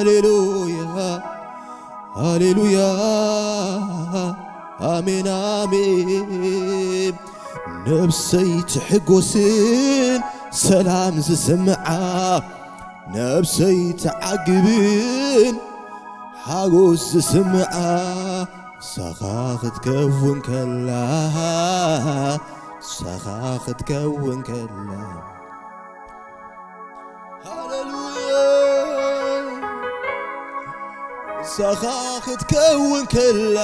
ሃሌሉያ፣ ሃሌሉያ፣ ኣሜን፣ ኣሜን። ነብሰይ ትሕጎስን ሰላም ዝስምዓ፣ ነብሰይ ትዓግብን ሓጎስ ዝስምዓ፣ ንሳኻ ክትከውን ከላ፣ ንሳኻ ክትከውን ከላ። ሃሌሉያ። ንሳኻ ክትከውን ከላ፣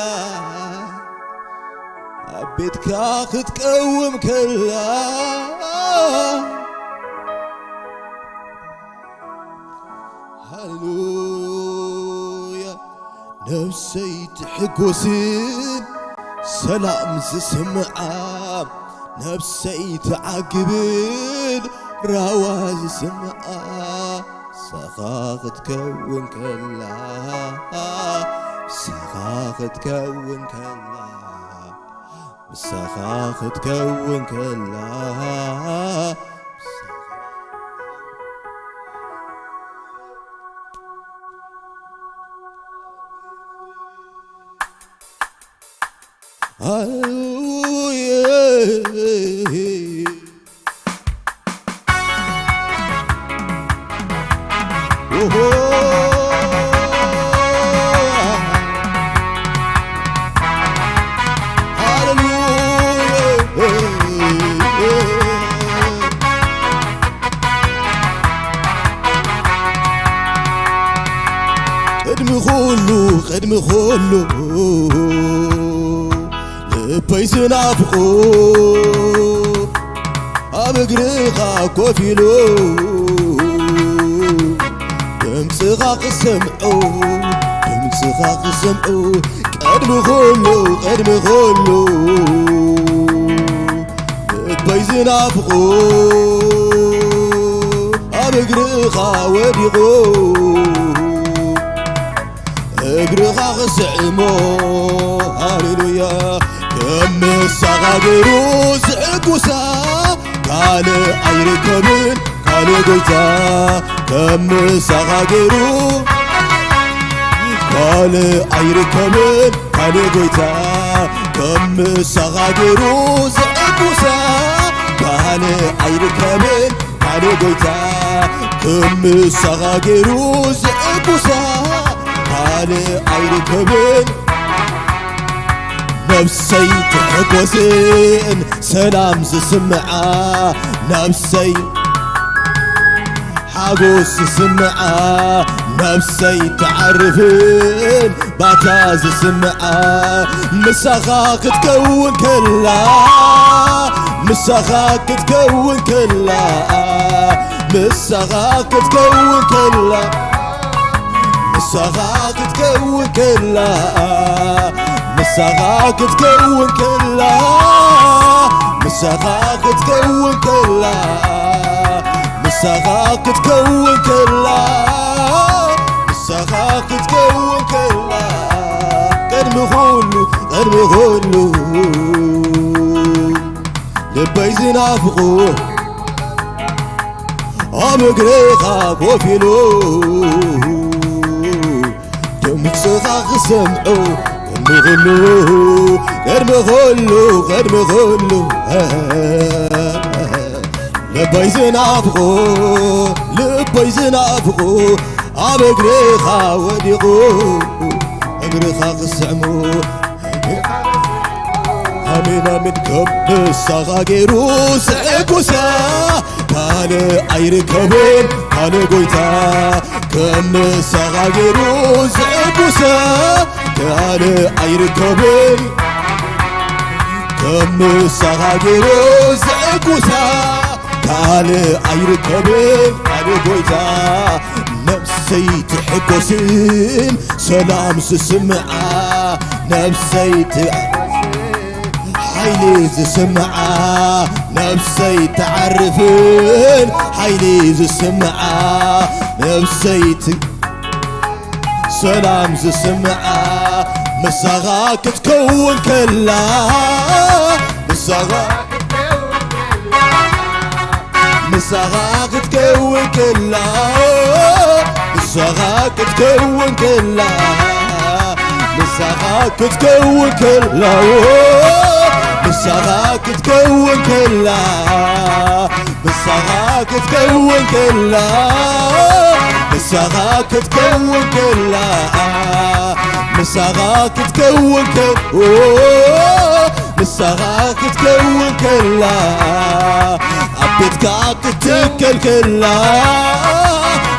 ኣብ ቤትካ ክትቀውም ከላ። ሃሌሉያ። ነብሰይ ትሕጎስን ሰላም ዝስምዓ፣ ነብሰይ ትዓግብን ራዋ ዝስምዓ፣ ንሳኻ ክትከውን ከላ፣ ንሳኻ ክትከውን ከላ፣ ንሳኻ ክትከውን ከላ። ቅድሚ ኩሉ፣ ቅድሚ ኩሉ ልበይ ዝናፍቆ ኣብ እግርኻ ኮፍ ኢሉ ድምፅኻ ክሰምዑ፣ ድምፅኻ ክሰምዑ። ቅድሚ ኩሉ፣ ቅድሚ ኩሉ ልበይ ዝናፍቆ ኣብ እግርኻ ወዲቑ እግርኻ ክስዕሞ። ሃሌሉያ። ከም ምሳኻ ገይሩ ዝዕጉሳ ካልእ ኣይርከብን፣ ካልእ ጎይታ ከም ምሳኻ ገይሩ፣ ካልእ ኣይርከብን፣ ካልእ ጎይታ ከም ምሳኻ ገይሩ ዝዕጉሳ ካልእ ኣይርከብን፣ ካልእ ጎይታ ከም ምሳኻ ገይሩ ዝዕጉሳ ካልእ ኣይርከብን። ነብሰይ ትሕጎስን ሰላም ዝስምዓ፣ ነብሰይ ሓጎስ ዝስምዓ፣ ነብሰይ ትዓርፍን ባታ ዝስምዓ። ምሳኻ ክትከውን ከላ፣ ምሳኻ ክትከውን ከላ፣ ምሳኻ ክትከውን ከላ፣ ምሳኻ ክትከውን ከላ፣ ምሳኻ ክትከውን ከላ፣ ምሳኻ ክትከውን ከላ፣ ምሳኻ ክትከውን ከላ፣ ምሳኻ ክትከውን ከላ፣ ቅድሚ ኩሉ፣ ቅድሚ ኩሉ ልበይ ዝናፍቑ ኣብ እግርኻ ኮፍ ኢሉ ድምፅኻ ክሰምዑ ቅድሚ ኩሉ፣ ቅድሚ ኩሉ፣ ቅድሚ ኩሉ ልበይ ዝናፍቑ፣ ልበይ ዝናፍቑ ኣብ እግርኻ ወዲቑ እግርኻ ክስዕሙ። ኣሜን፣ ኣሜን። ከም ንሳኻ ገይሩ ዝዕጉሳ ካልእ ኣይርከብን፣ ካልእ ጎይታ። ከም ንሳኻ ገይሩ ዝዕጉሳ ካልእ ኣይርከብን፣ ከም ንሳኻ ገይሩ ዝዕጉሳ ካልእ ኣይርከብን፣ ካልእ ጎይታ። ነብሰይ ትሕጎስን ሰላም ዝስምዓ፣ ነብሰይ ት-፣ ሓይሊ ዝስምዓ፣ ነብሰይ ትዓርፍን ሓይሊ ዝስምዓ፣ ነብሰይ ት-፣ ሰላም ዝስምዓ። ምሳኻ ክትከውን ከላ፣ ምሳኻ፣ ምሳኻ ክትከውን ከላ፣ ምሳኻ ክትከውን ከላ፣ ምሳኻ ክትከውን ከላ፣ ምሳኻ ክትከውን ከላ፣ ምሳኻ ክትከውን ከላ፣ ምሳኻ ክትከውን ከላ፣ ምሳኻ ክትከውን ከ-፣ ኦ፣ ምሳኻ ክትከውን ከላ፣ ኣብ ቤትካ ክትከል ከላ፣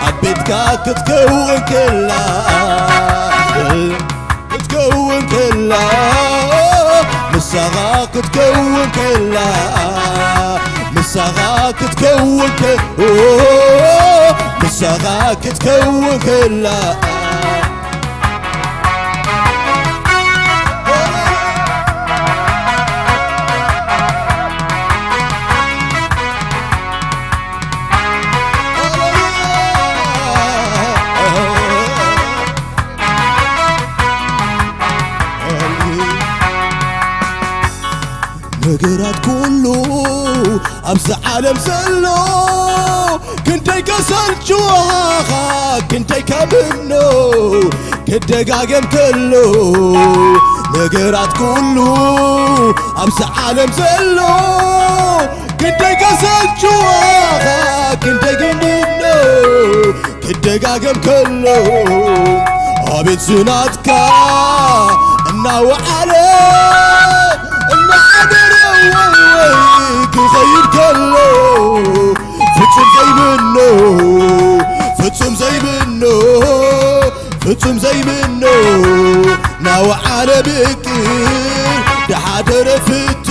ኣብ ቤትካ ክትከውን ከላ፣ ክትከውን ከላ፣ ምሳኻ ክትከውን ከላ፣ ምሳኻ ክትከውን ከ-፣ ኦ፣ ምሳኻ ክትከውን ከላ። ነገራት ኩሉ ኣብዚ ዓለም ዘሎ ክንደይ ከሰልችወኻ፣ ክንደይ ከምኖ ክደጋገም ከሎ፣ ነገራት ኩሉ ኣብዚ ዓለም ዘሎ ክንደይ ከሰልችወኻ፣ ክንደይ ከምኖ ክደጋገም ከሎ፣ ኣቤት ዝናትካ እናወዓለ እናዓደረ ወይ ወይ ክኸይድ ከሎ፣ ፍጹም ዘይምኖ፣ ፍጹም ዘይምኖ፣ ፍጹም ዘይምኖ፣ ናወዓለ ምቅር ደሓደረ ፍቶ፣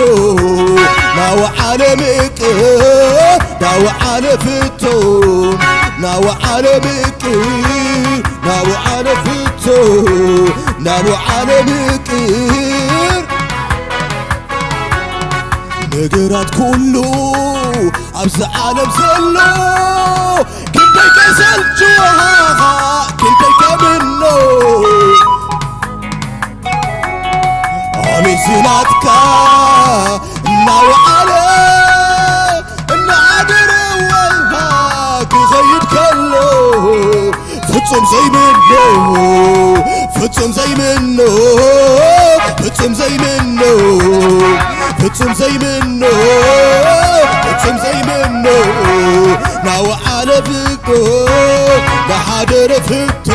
ናወዓለ ምቅር ዳወዓለ ፍቶ፣ ናወዓለ ምቅር፣ ናወዓለ ፍቶ፣ ናወዓለ ምቅር። ነገራት ኩሉ ኣብዚ ዓለም ዘሎ ክንደይ ከሰልችወኻ፣ ክንደይ ከምኖ ኣቤት ዝናትካ እናወዓለ እናዓደረ ወልሃ ክኸይድ ከሎ፣ ፍጹም ዘይምኖ፣ ፍጹም ዘይምኖ፣ ፍጹም ዘይምኖ፣ ፍጹም ዘይምኖ፣ ፍጹም ዘይምኖ፣ ናወዓለ ፍቶ፣ ናሓደረ ፍቶ፣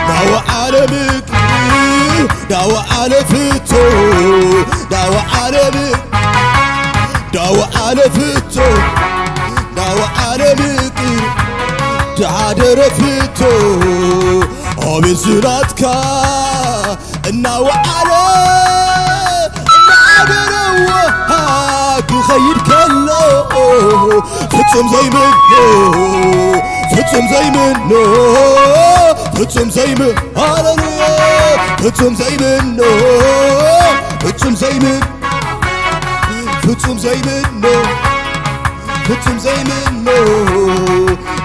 ናወዓለ ምቅር፣ ናወዓለ ፍቶ፣ ናወዓለ ምቅር፣ ዳወዓለ ፍቶ፣ ዳወዓለ ምቅር፣ ዳደረ ፍቶ፣ ኣቤት ዝናትካ እናወዓለ እናዓደረ ወሃ ክኸይድ ከሎ፣ ፍጹም ዘይምኖ፣ ፍጹም ዘይምኖ፣ ፍጹም ዘይም-፣ ሃሌሉያ፣ ፍጹም ዘይምኖ፣ ፍጹም ዘይምን ፍጹም ዘይምኖ፣ ፍጹም ዘይምኖ፣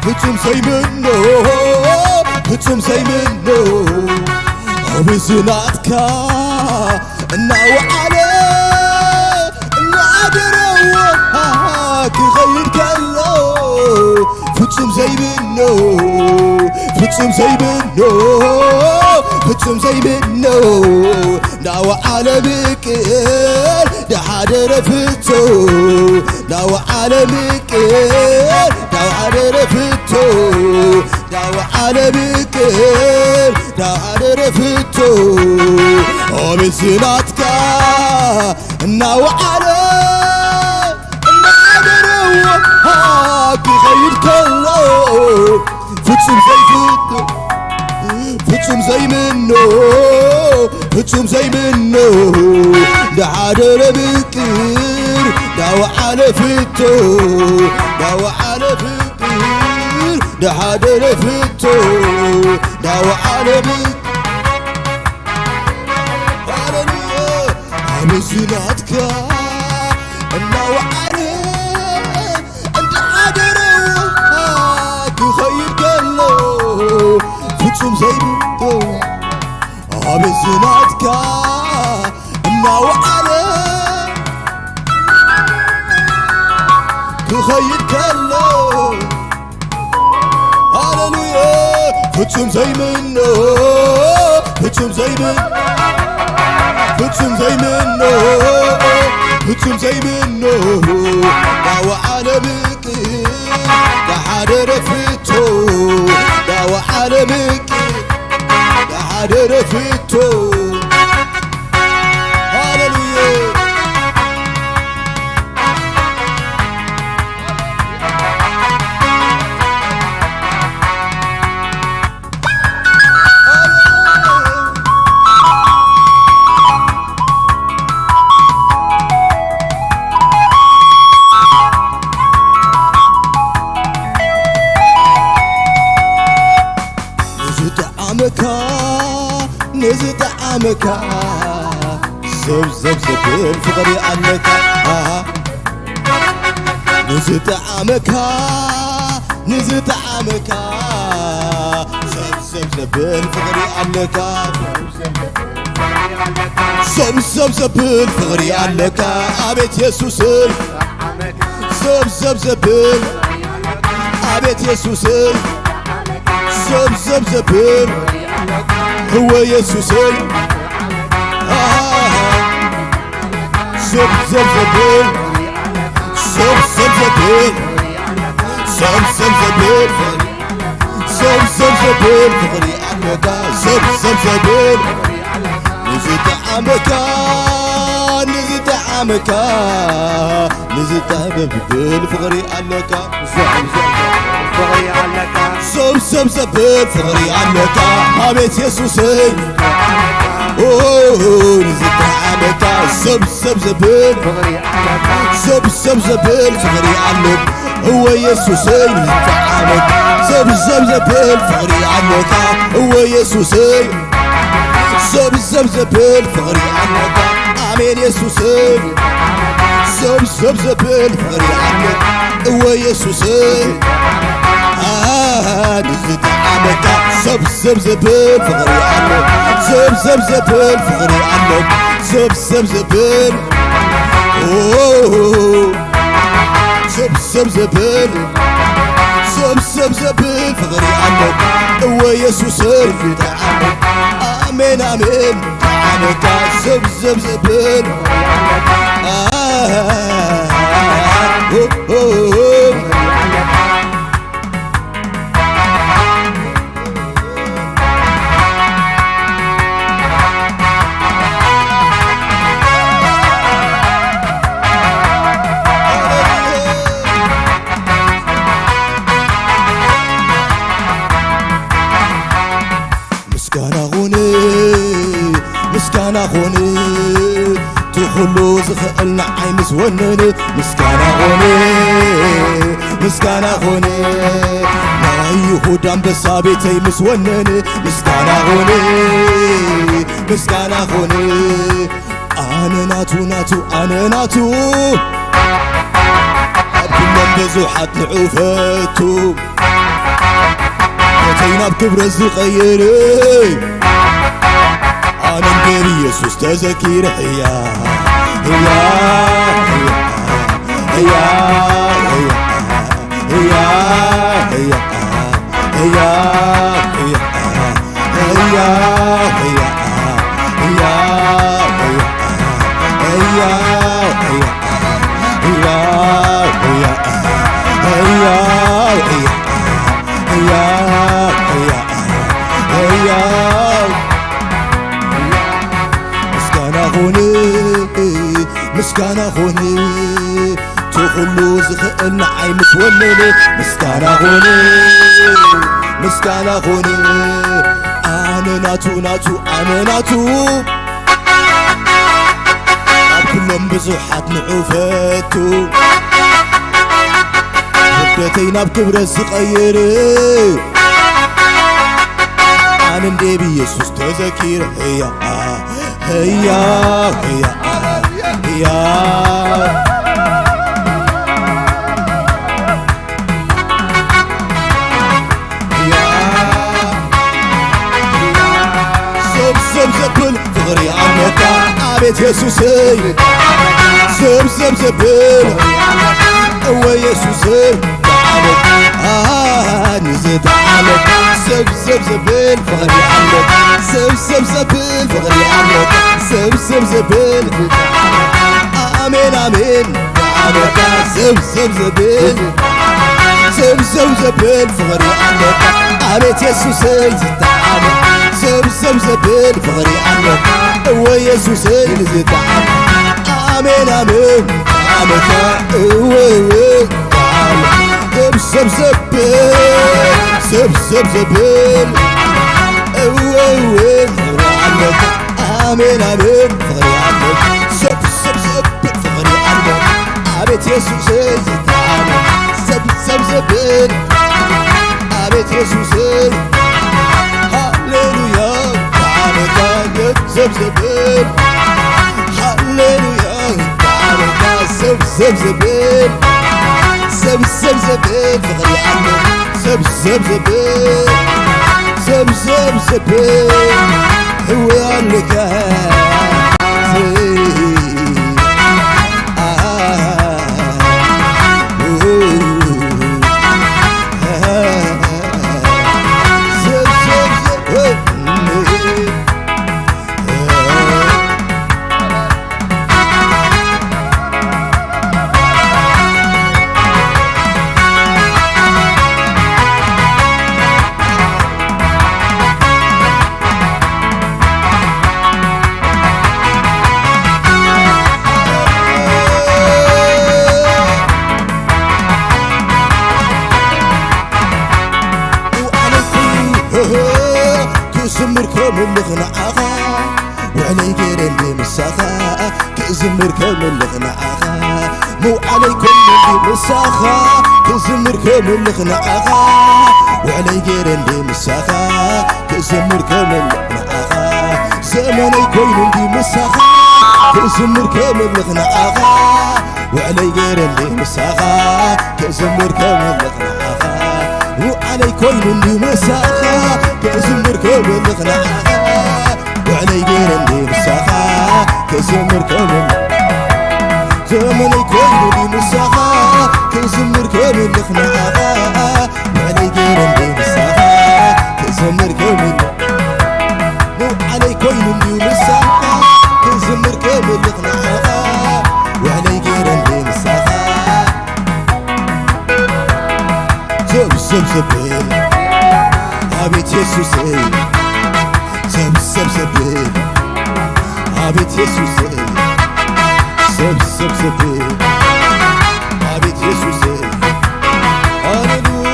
ፍጹም ዘይምኖ፣ ፍጹም ዘይምኖ፣ ኣቤት ዝናትካ እናወዓለ እናኣደረዎ ክኸይድ ከሎ፣ ፍጹም ዘይምኖ፣ ፍጹም ዘይምኖ፣ ፍጹም ዘይምኖ፣ ናወዓለ ምቅር ዳሓደረ ፍቶ፣ ናወዓለ ምቅር ዳሓደረ ፍቶ፣ ናወዓለ ምቅር ዳሓደረ ፍቶ፣ ኣቤት ዝናትካ እናወዓለ እናገረዎ ክኸይድ ከሎ፣ ፍጹም ዘይፍቶ፣ ፍጹም ዘይምኖ፣ ፍጹም ዘይምኖ፣ ዳሓደረ ምቅር ዳወዓለ ፍቶ፣ ዳወዓለ ፍቅር ዳሓደረ ፍቶ፣ ዳወዓለ ምቅር። ሃሌሉያ። ኣቤት ዝናትካ እናወዓለ እንዳሓደረ ክኸይድ ከሎ፣ ፍጹም ዘይብቶ። ኣቤት ዝናትካ እናወዓለ ክኸይድ ከሎ፣ ሃሌሉያ፣ ፍጹም ዘይምኖ፣ ፍጹም ዘይምን-፣ ፍጹም ዘይምኖ፣ ፍጹም ዘይምኖ፣ ዳዋ ዓለምቂ፣ ዳሓደረ ፍቶ፣ ዳዋ ዓለምቂ፣ ዳሓደረ ፍቶ። ሃሌሉያ። ንዝጠዓመካ፣ ንዝጠዓመካ፣ ዘብ፣ ዘብ ዘብል ፍቕሪ ኣለካ። ኣሃ። ንዝጠዓመካ፣ ንዝጠዓመካ፣ ዘብ፣ ዘብ ዘብል ፍቕሪ ኣለካ። ዘብ፣ ዘብ ዘብል ፍቕሪ ኣለካ። ኣቤት የሱሰይ። ዘብ፣ ዘብ ዘብል፣ ኣቤት የሱሰይ። ዘብ፣ ዘብ ዘብል፣ እወ የሱሰይ። ኣሃ። ዘብ፣ ዘብ ዘብል፣ ዘብ፣ ዘብ ዘብል፣ ዘብ፣ ዘብ ዘብል፣ ዘብ፣ ዘብ ዘብል ፍቕሪ ኣለካ። ዘብ፣ ዘብ ዘብል፣ ንዝጠዓመካ፣ ንዝጠዓመካ፣ ንዝጠዓመ ብብል ፍቕሪ ኣለካ። ዘብ፣ ዘብ ዘብል ፍቕሪ ኣለካ። ዘብ፣ ዘብ ዘብል ፍቕሪ ኣለካ። ኣቤት የሱሰይ። ኦ፣ ንዝጠዓመካ። ዘብ፣ ዘብ ዘብል ፍቕሪ ኣለካ። ዘብ፣ ዘብ ዘብል ፍቕሪ ኣለካ። እወ የሱሰይ፣ ንዝጠዓመካ። ዘብ፣ ዘብ ዘብል ፍቕሪ ኣለካ። እወ የሱሰይ። ዘብ፣ ዘብ ዘብል ፍቕሪ ኣለካ። ኣሜን የሱሰይ። ዘብ፣ ዘብ ዘብል ፍቕሪ ኣለካ። እወ የሱሰይ። ኣሃ፣ ንዝጠዓመካ። ዘብ፣ ዘብ ዘብል ፍቕሪ ኣሎ። ዘብ፣ ዘብ ዘብል ፍቕሪ ኣሎ። ዘብ፣ ዘብ ዘብል። ኦ፣ ዘብ፣ ዘብ ዘብል፣ ዘብ፣ ዘብ ዘብል ፍቕሪ ኣሎ። እወ የሱሰይ፣ ኣሜን፣ ኣሜን። ዓመታ ዘብ፣ ዘብ ዘብል። ኦ፣ ኦ፣ ኦ። ምስጋና ኾነ፣ ምስጋና ኾነ፣ እቲ ኹሉ ዝኽእል ንዓይ ምስ ወነነ። ምስጋና ኾነ፣ ምስጋና ኾነ፣ ናይ ይሁዳ ኣንበሳ ቤተይ ምስ ወነነ። ምስጋና ኾነ፣ ምስጋና ኾነ፣ ኣነ ናቱ፣ ናቱ፣ ኣነ ናቱ፣ ኣብ ኩሎም ብዙሓት ንዑ ፈቱ። ነተይ ናብ ክብረት ዝቐየረ፣ ኣነ እንዴ ብየሱስ ተዘኪረ። ህያ፣ ህያ፣ ህያ፣ ምስጋና ኾነ፣ ምስጋና ኾነ፣ እቲ ኹሉ ዝኽእል ንዓይ ምስ ወነነ። ምስጋና ኾነ፣ ምስጋና ኾነ፣ ኣነ ናቱ፣ ናቱ፣ ኣነ ናቱ፣ ኣብ ኩሎም ብዙሓት ንዑ ፈቱ። ውርደተይ ናብ ክብረት ዝቐይር፣ ኣነ እንዴ ብየሱስ ተዘኪረ። ህያ፣ ህያ፣ ህያ፣ ህያ። ዘብ፣ ዘብ ዘብል ፍቕሪ ኣለካ። ኣቤት የሱሰይ። ዘብ፣ ዘብ ዘብል፣ እወ የሱሰይ። ተዓለካ፣ ኣሃ፣ ንዝተዓለካ። ዘብ፣ ዘብ ዘብል ፍቕሪ ኣለካ ሰብ ሰብ ዘብል ፍቕሪ ኣለካ ሰብ ሰብ ዘብል ኣሜን ኣሜን ኣሜን ሰብ ሰብ ዘብል ሰብ ሰብ ዘብል ፍቕሪ ኣለካ ኣቤት የሱሰይ ዝተዓመ ሰብ ሰብ ዘብል ፍቕሪ ኣለካ እወ የሱሰይ ዝተዓመ ኣሜን ኣሜን ኣመታ እወ እወ ሰብ ሰብ ዘብል ሰብ ሰብ ዘብል እወ እወ ፍቕሪ ኣለካ ኣሜን ኣሜን ፍቕሪ ኣለካ ሰብ ሰብ ዘብል ፍቕሪ ኣለካ ኣቤት የሱስ ዝተዓመ ሰብ ሰብ ዘብል ኣቤት የሱስ ሃሌሉያ ተዓመታ ሰብ ዘብል ሃሌሉያ ተዓመታ ሰብ ሰብ ዘብል ሰብ ሰብ ዘብል ፍቕሪ ኣሎ ሰብ ሰብ ዘብል ሰብ ሰብ ዘብል ህወ ኣለካ ክዝምር ከምልኽ ንዓኻ ውዕለይ ገይረ እንደ ምሳኻ ክዝምር ከምልኽ ንዓኻ ምውዓለይ ኮይኑ እንዲ ምሳኻ ክዝምር ከምልኽ ንዓኻ ውዕለይ ገይረ እንደ ምሳኻ ክዝምር ከምልኽ ንዓኻ ዘመነይ ኮይኑ እንዲ ምሳኻ ክዝምር ከምልኽ ንዓኻ ውዕለይ ገይረ እንደ ምሳኻ ክዝምር ከምልኽ ንዓኻ ውዓለይ ኮይኑ እንዲ ምሳኻ ክዝምር ከምልኽ ንዓኻ ውዕለይ ገይረ እንደ ምሳኻ ክዝምር ከምልኽ ዘመነይ ኮይኑ እንዲ ምሳኻ ክዝምር ከምልኽ ንዓኻ ውዕለይ ገይረ እንደ ምሳኻ ክዝምር ከምልኽ ውዓለይ ኮይኑ እንዲ ምሳኻ ክዝምር ከምልኽ ንዓኻ ውዕለይ ገይረ እንደ ምሳኻ ሰብ ሰብ ዘብል ኣቤት የሱሰይ ሰብ ሰብ ዘብል ኣቤት የሱሰይ ሰብ ሰብ ዘብል ኣቤት የሱሰይ ሃሌሉያ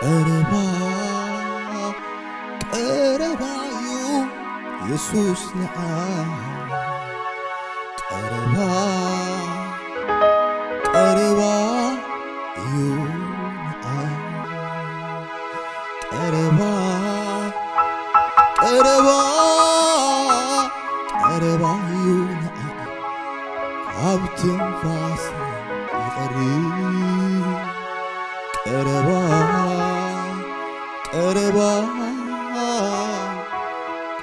ቀረባ ቀረባዩ የሱስ ንዓ ቀረባ ቀረባ እዩ ንዓ ቀረባ ቀረባ ቀረባ እዩ ንዓ ካብ ትንፋስ ይቐርብ ቀረባ ቀረባ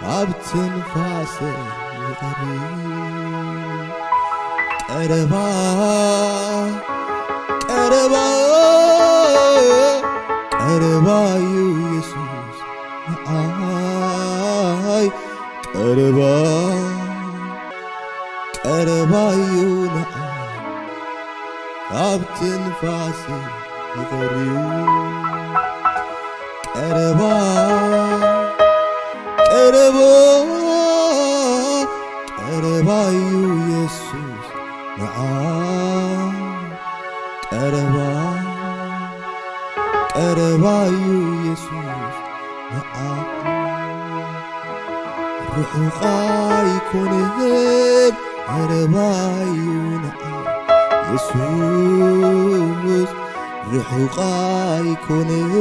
ካብ ትንፋስ ይቐርብ ቀረባ ቀረባ ቀረባ እዩ የሱስ ንዓይ ቀረባ ቀረባዩ ንዓ ካብ ትንፋስ ይቐርብ። ቀረባ፣ ቀረባ፣ ቀረባዩ የሱስ ንዓ። ቀረባ፣ ቀረባዩ የሱስ ንዓ። ርሑቕ ኣይኮነን ቀረባዩ ንዓ የሱስ። ርሑቕ ኣይኮነን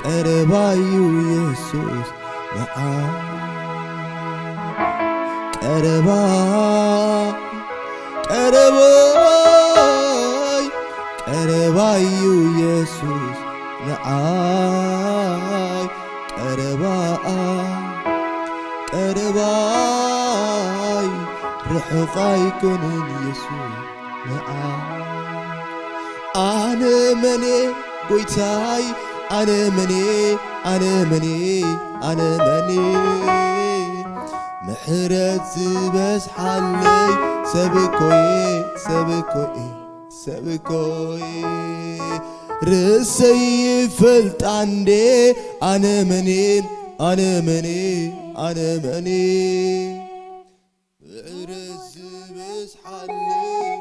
ቀረባዩ የሱስ ንዓ። ቀረባ፣ ቀረባይ፣ ቀረባዩ የሱስ ንዓይ። ቀረባ፣ ቀረባይ፣ ርሑቕ ኣይኮነን የሱስ ንዓይ። ኣነ መን እየ ጎይታይ፣ ኣነ መን እየ፣ ኣነ መን እየ፣ ኣነ መን እየ? ምሕረት ዝበዝሓለይ ሰብ እኮ እየ፣ ሰብ እኮ እየ፣ ሰብ እኮ እየ። ርእሰይ ይፈልጣ እንዴ፣ ኣነ መን እየ፣ ኣነ መን እየ፣ ኣነ መን እየ? ምሕረት ዝበዝሓለይ።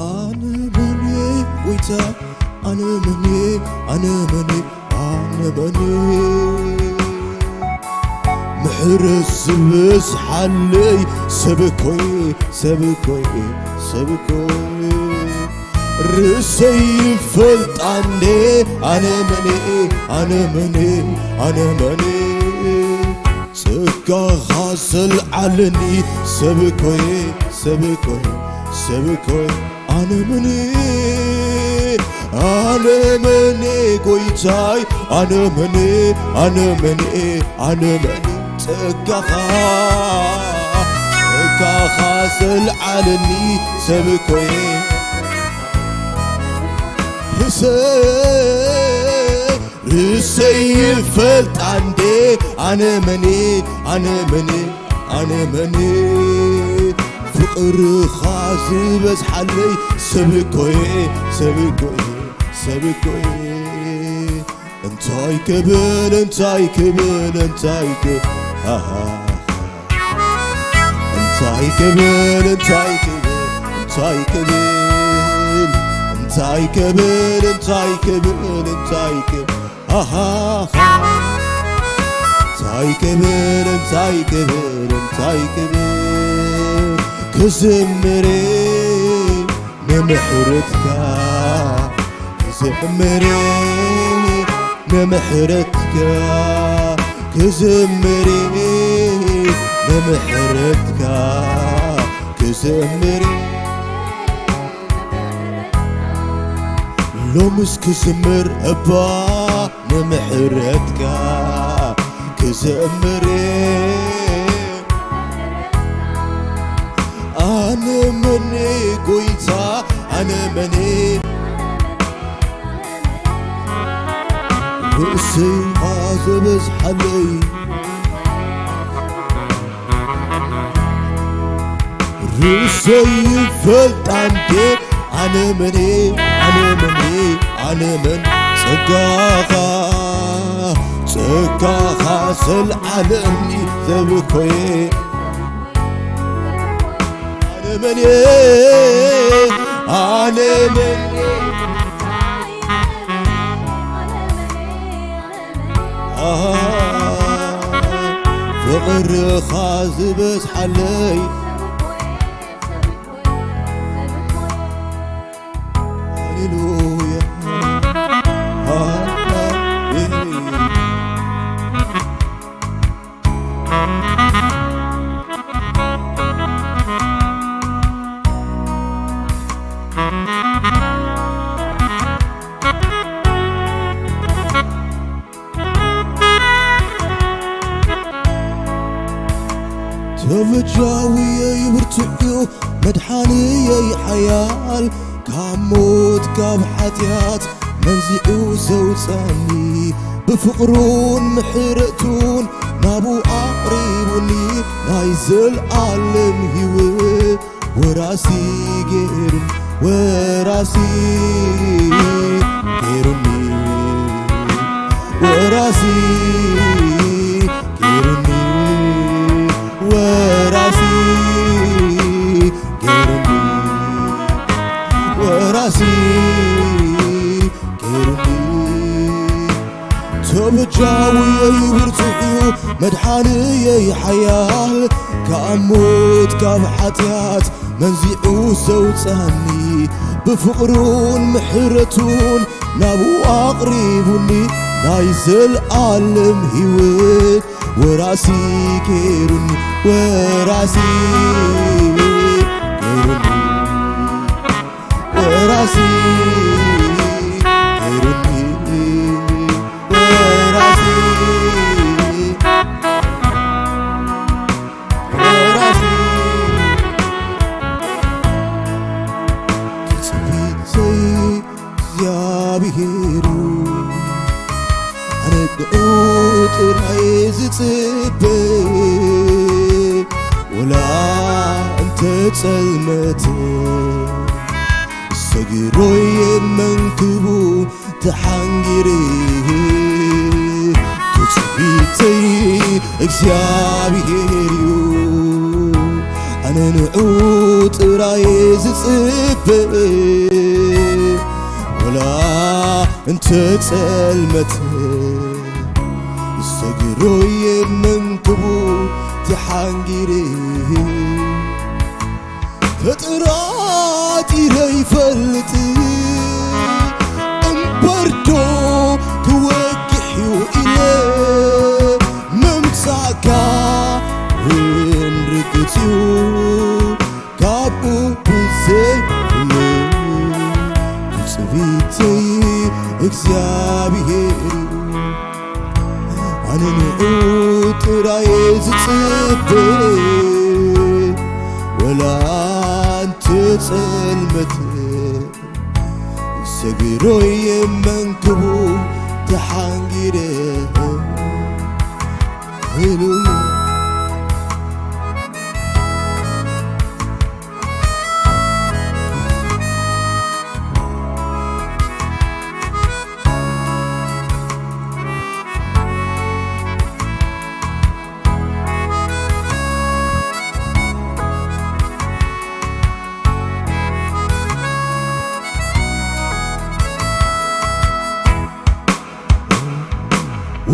ኣነ መን እየ ጎይታ፣ ኣነ መን እየ፣ ኣነ መን እየ፣ ኣነ መን እየ? ምሕረት ዝበዝሓለይ ሰብ እኮ እየ፣ ሰብ እኮ እየ፣ ሰብ እኮ እየ። ርእሰይ ይፈልጣ እንዴ፣ ኣነ መን እየ፣ ኣነ መን እየ፣ ኣነ መን እየ? ጸጋኻ ዘልዓለኒ ሰብ እኮ እየ፣ ሰብ እኮ እየ፣ ሰብ እኮ እየ። ኣነ መን እየ፣ ኣነ መን እየ ጎይታይ፣ ኣነ መን እየ፣ ኣነ መን እየ፣ ኣነ መን እየ? ጸጋኻ፣ ጸጋኻ ዘልዓለኒ ሰብ እኮ እየ። ርእሰይ፣ ርእሰይ ይፈልጣ እንዴ፣ ኣነ መን እየ፣ ኣነ መን እየ፣ ኣነ መን እየ? ፍቕርኻ ዝበዝሓለይ ሰብ እኮ እየ፣ ሰብ እኮ እየ፣ ሰብ እኮ እየ። እንታይ ክብል፣ እንታይ ክብል፣ እንታይ ክብል፣ ኣሃ። እንታይ ክብል፣ እንታይ ክብል፣ እንታይ ክብል፣ እንታይ ክብል፣ እንታይ ክብል፣ እንታይ ክብል፣ ኣሃ። እንታይ ክብል፣ እንታይ ክብል፣ እንታይ ክብል፣ ክዝምር ንምሕረትካ ክዝምር፣ ንምሕረትካ ክዝምር፣ ንምሕረትካ ክዝምር። ሎምስ ክዝምር እባ ንምሕረትካ ክዝምር። ኣነ መን ጎይታ፣ ኣነ መን ርእሰይ ዝበዝሓለይ ርእሰይ ይፈልጣ እንዴ ኣነ መን ኣነ መን ኣነ መን ጸጋኻ ጸጋኻ ዘልዓለምኒ ዘብኮየ ኣነ መን ኣነ መን ፍቕርኻ ዝበዝሓለይ ሃሌሉያ። ሃሌሉያ። ተበጃውየይ ብርቱዕ እዩ፣ መድሓንየይ ሓያል፣ ካብ ሞት ካብ ሓጢኣት መንዚዑ ዘውፀኒ፣ ብፍቕሩን ምሕረቱን ናብኡ ኣቕሪቡኒ፣ ናይ ዘለኣለም ህይወት ወራሲ ገይሩኒ፣ ወራሲ ገይሩኒ፣ ወራሲ ገይሩኒ፣ ወራሲ ገይሩኒ፣ ወራሲ ገይሩኒ። ተበጃውየይ ብርቱዕ እዩ፣ መድሓንየይ ሓያል፣ ካብ ሞት ካብ ሓጢኣት መንዚዑ ዘውፀኒ፣ ብፍቕሩን ምሕረቱን ናብኡ ኣቕሪቡኒ፣ ናይ ዘለኣለም ህይወት ወራሲ ገይሩኒ፣ ወራሲ ገይሩኒ፣ ወራሲ ገይሩኒ፣ ወራሲ፣ ወራሲ። ትጽቢተይ እግዚኣብሔር እዩ፣ ኣነ ንዕኡ ጥራይ ዝጽበ፣ ወላ እንተ ጸልመተ ሰጊሮይ መንክቡ ተሓንጊረ። ትጽቢተይ እግዚኣብሔር እዩ፣ ኣነ ንዑ ጥራይ ዝጽበ፣ ወላ እንተ ጸልመተ ሰጊሮይ መንክቡ ተሓንጊረ። ተጠራጢረ ይፈልጥ እምበርዶ ክወግሕ እዩ ኢለ፣ ምምጻእካ እውን ርግጽ እዩ ካብኡ ብዘይ ትጽቢተይ እግዚኣብሔር እዩ። ኣነ ንዑ ጥራይ ዝጽበ፣ ወላ እንተ ጸልመተ ሰጊሮይ መንክቡ ተሓንጊረ። ሃሌሉያ።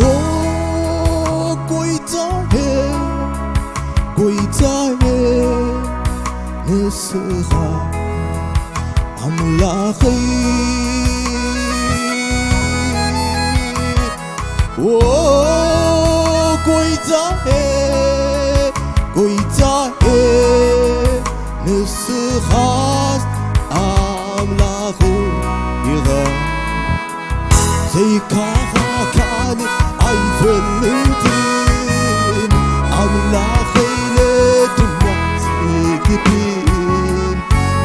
ኦ ጎይታዬ፣ ጎይታዬ፣ ንስኻ ኣምላኸይ። ኦ ጎይታዬ፣ ጎይታዬ፣ ንስኻስ ኣምላኸይ ኢኻ። ዘይካኻ ካልእ ኣይፈልጥን፣ ኣምላኸይ ኢለ ድማ ዝግድን።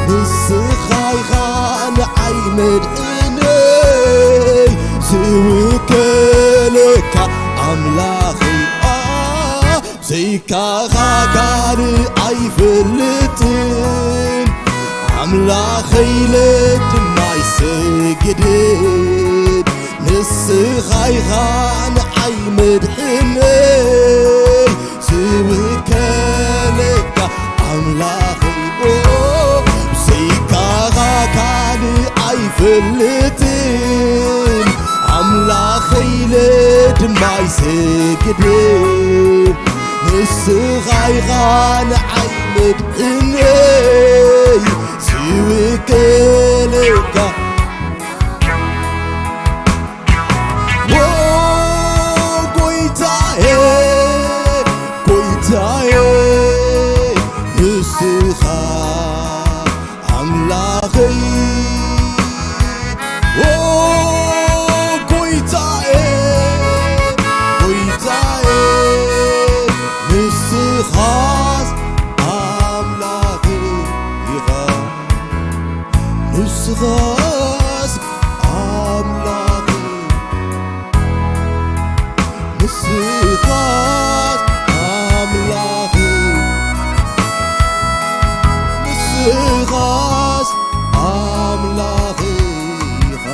ንስኻ ኢኻ ንዓይ መድሕነይ፣ ዝውከለካ ኣምላኸይ። ኣ ዘይካኻ ካልእ ኣይፈልጥን፣ ኣምላኸይ ኢለ ድማ ይሰግድን። ንስኻ ኢኻ ንዓይ መድሕነይ፣ ዝውከለካ ኣምላኸይ። ኦ ብዘይካኻ ካልእ ኣይፈልጥን፣ ኣምላኸይ ኢለ ድማ ይሰግድን። ንስኻ ኢኻ ንዓይ መድሕነይ፣ ዝውክለካ ንስኻስ ኣምላኽ፣ ንስኻስ ኣምላኽ፣ ንስኻስ ኣምላኽ ኢኻ።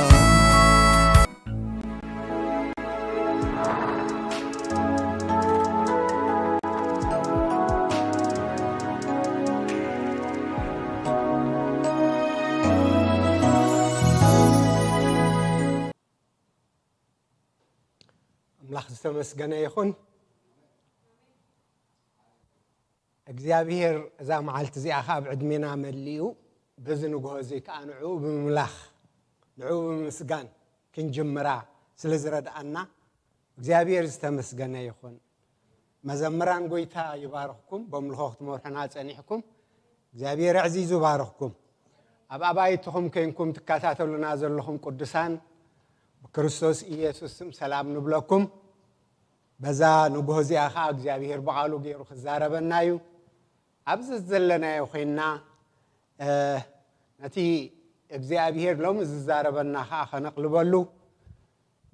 ኣምላኽ ዝተመስገነ ይኹን። እግዚኣብሔር እዛ መዓልቲ እዚኣ ኸዓ ኣብ ዕድሜና መሊኡ፣ በዚ ንግሆ እዚ ከኣ ንዕኡ ብምምላኽ፣ ንዕኡ ብምምስጋን ክንጅምራ ስለ ዝረድኣና፣ እግዚኣብሔር ዝተመስገነ ይኹን። መዘምራን፣ ጐይታ ይባርኽኩም። በምልኾ ክትመርሑና ጸኒሕኩም፣ እግዚኣብሔር ኣዕዚዙ ባርኽኩም። ኣብ ኣባይትኹም ኬንኩም ትከታተሉና ዘለኹም ቅዱሳን፣ ብክርስቶስ ኢየሱስ ስም ሰላም ንብለኩም። በዛ ንግሆ እዚኣ ኸዓ እግዚኣብሔር ብቓሉ ገይሩ ክዛረበና እዩ። ኣብዚ ዘለናዮ ኾይንና፣ እ፣ ነቲ እግዚኣብሔር ሎሚ ዝዛረበና ኸዓ ኸነቕልበሉ፣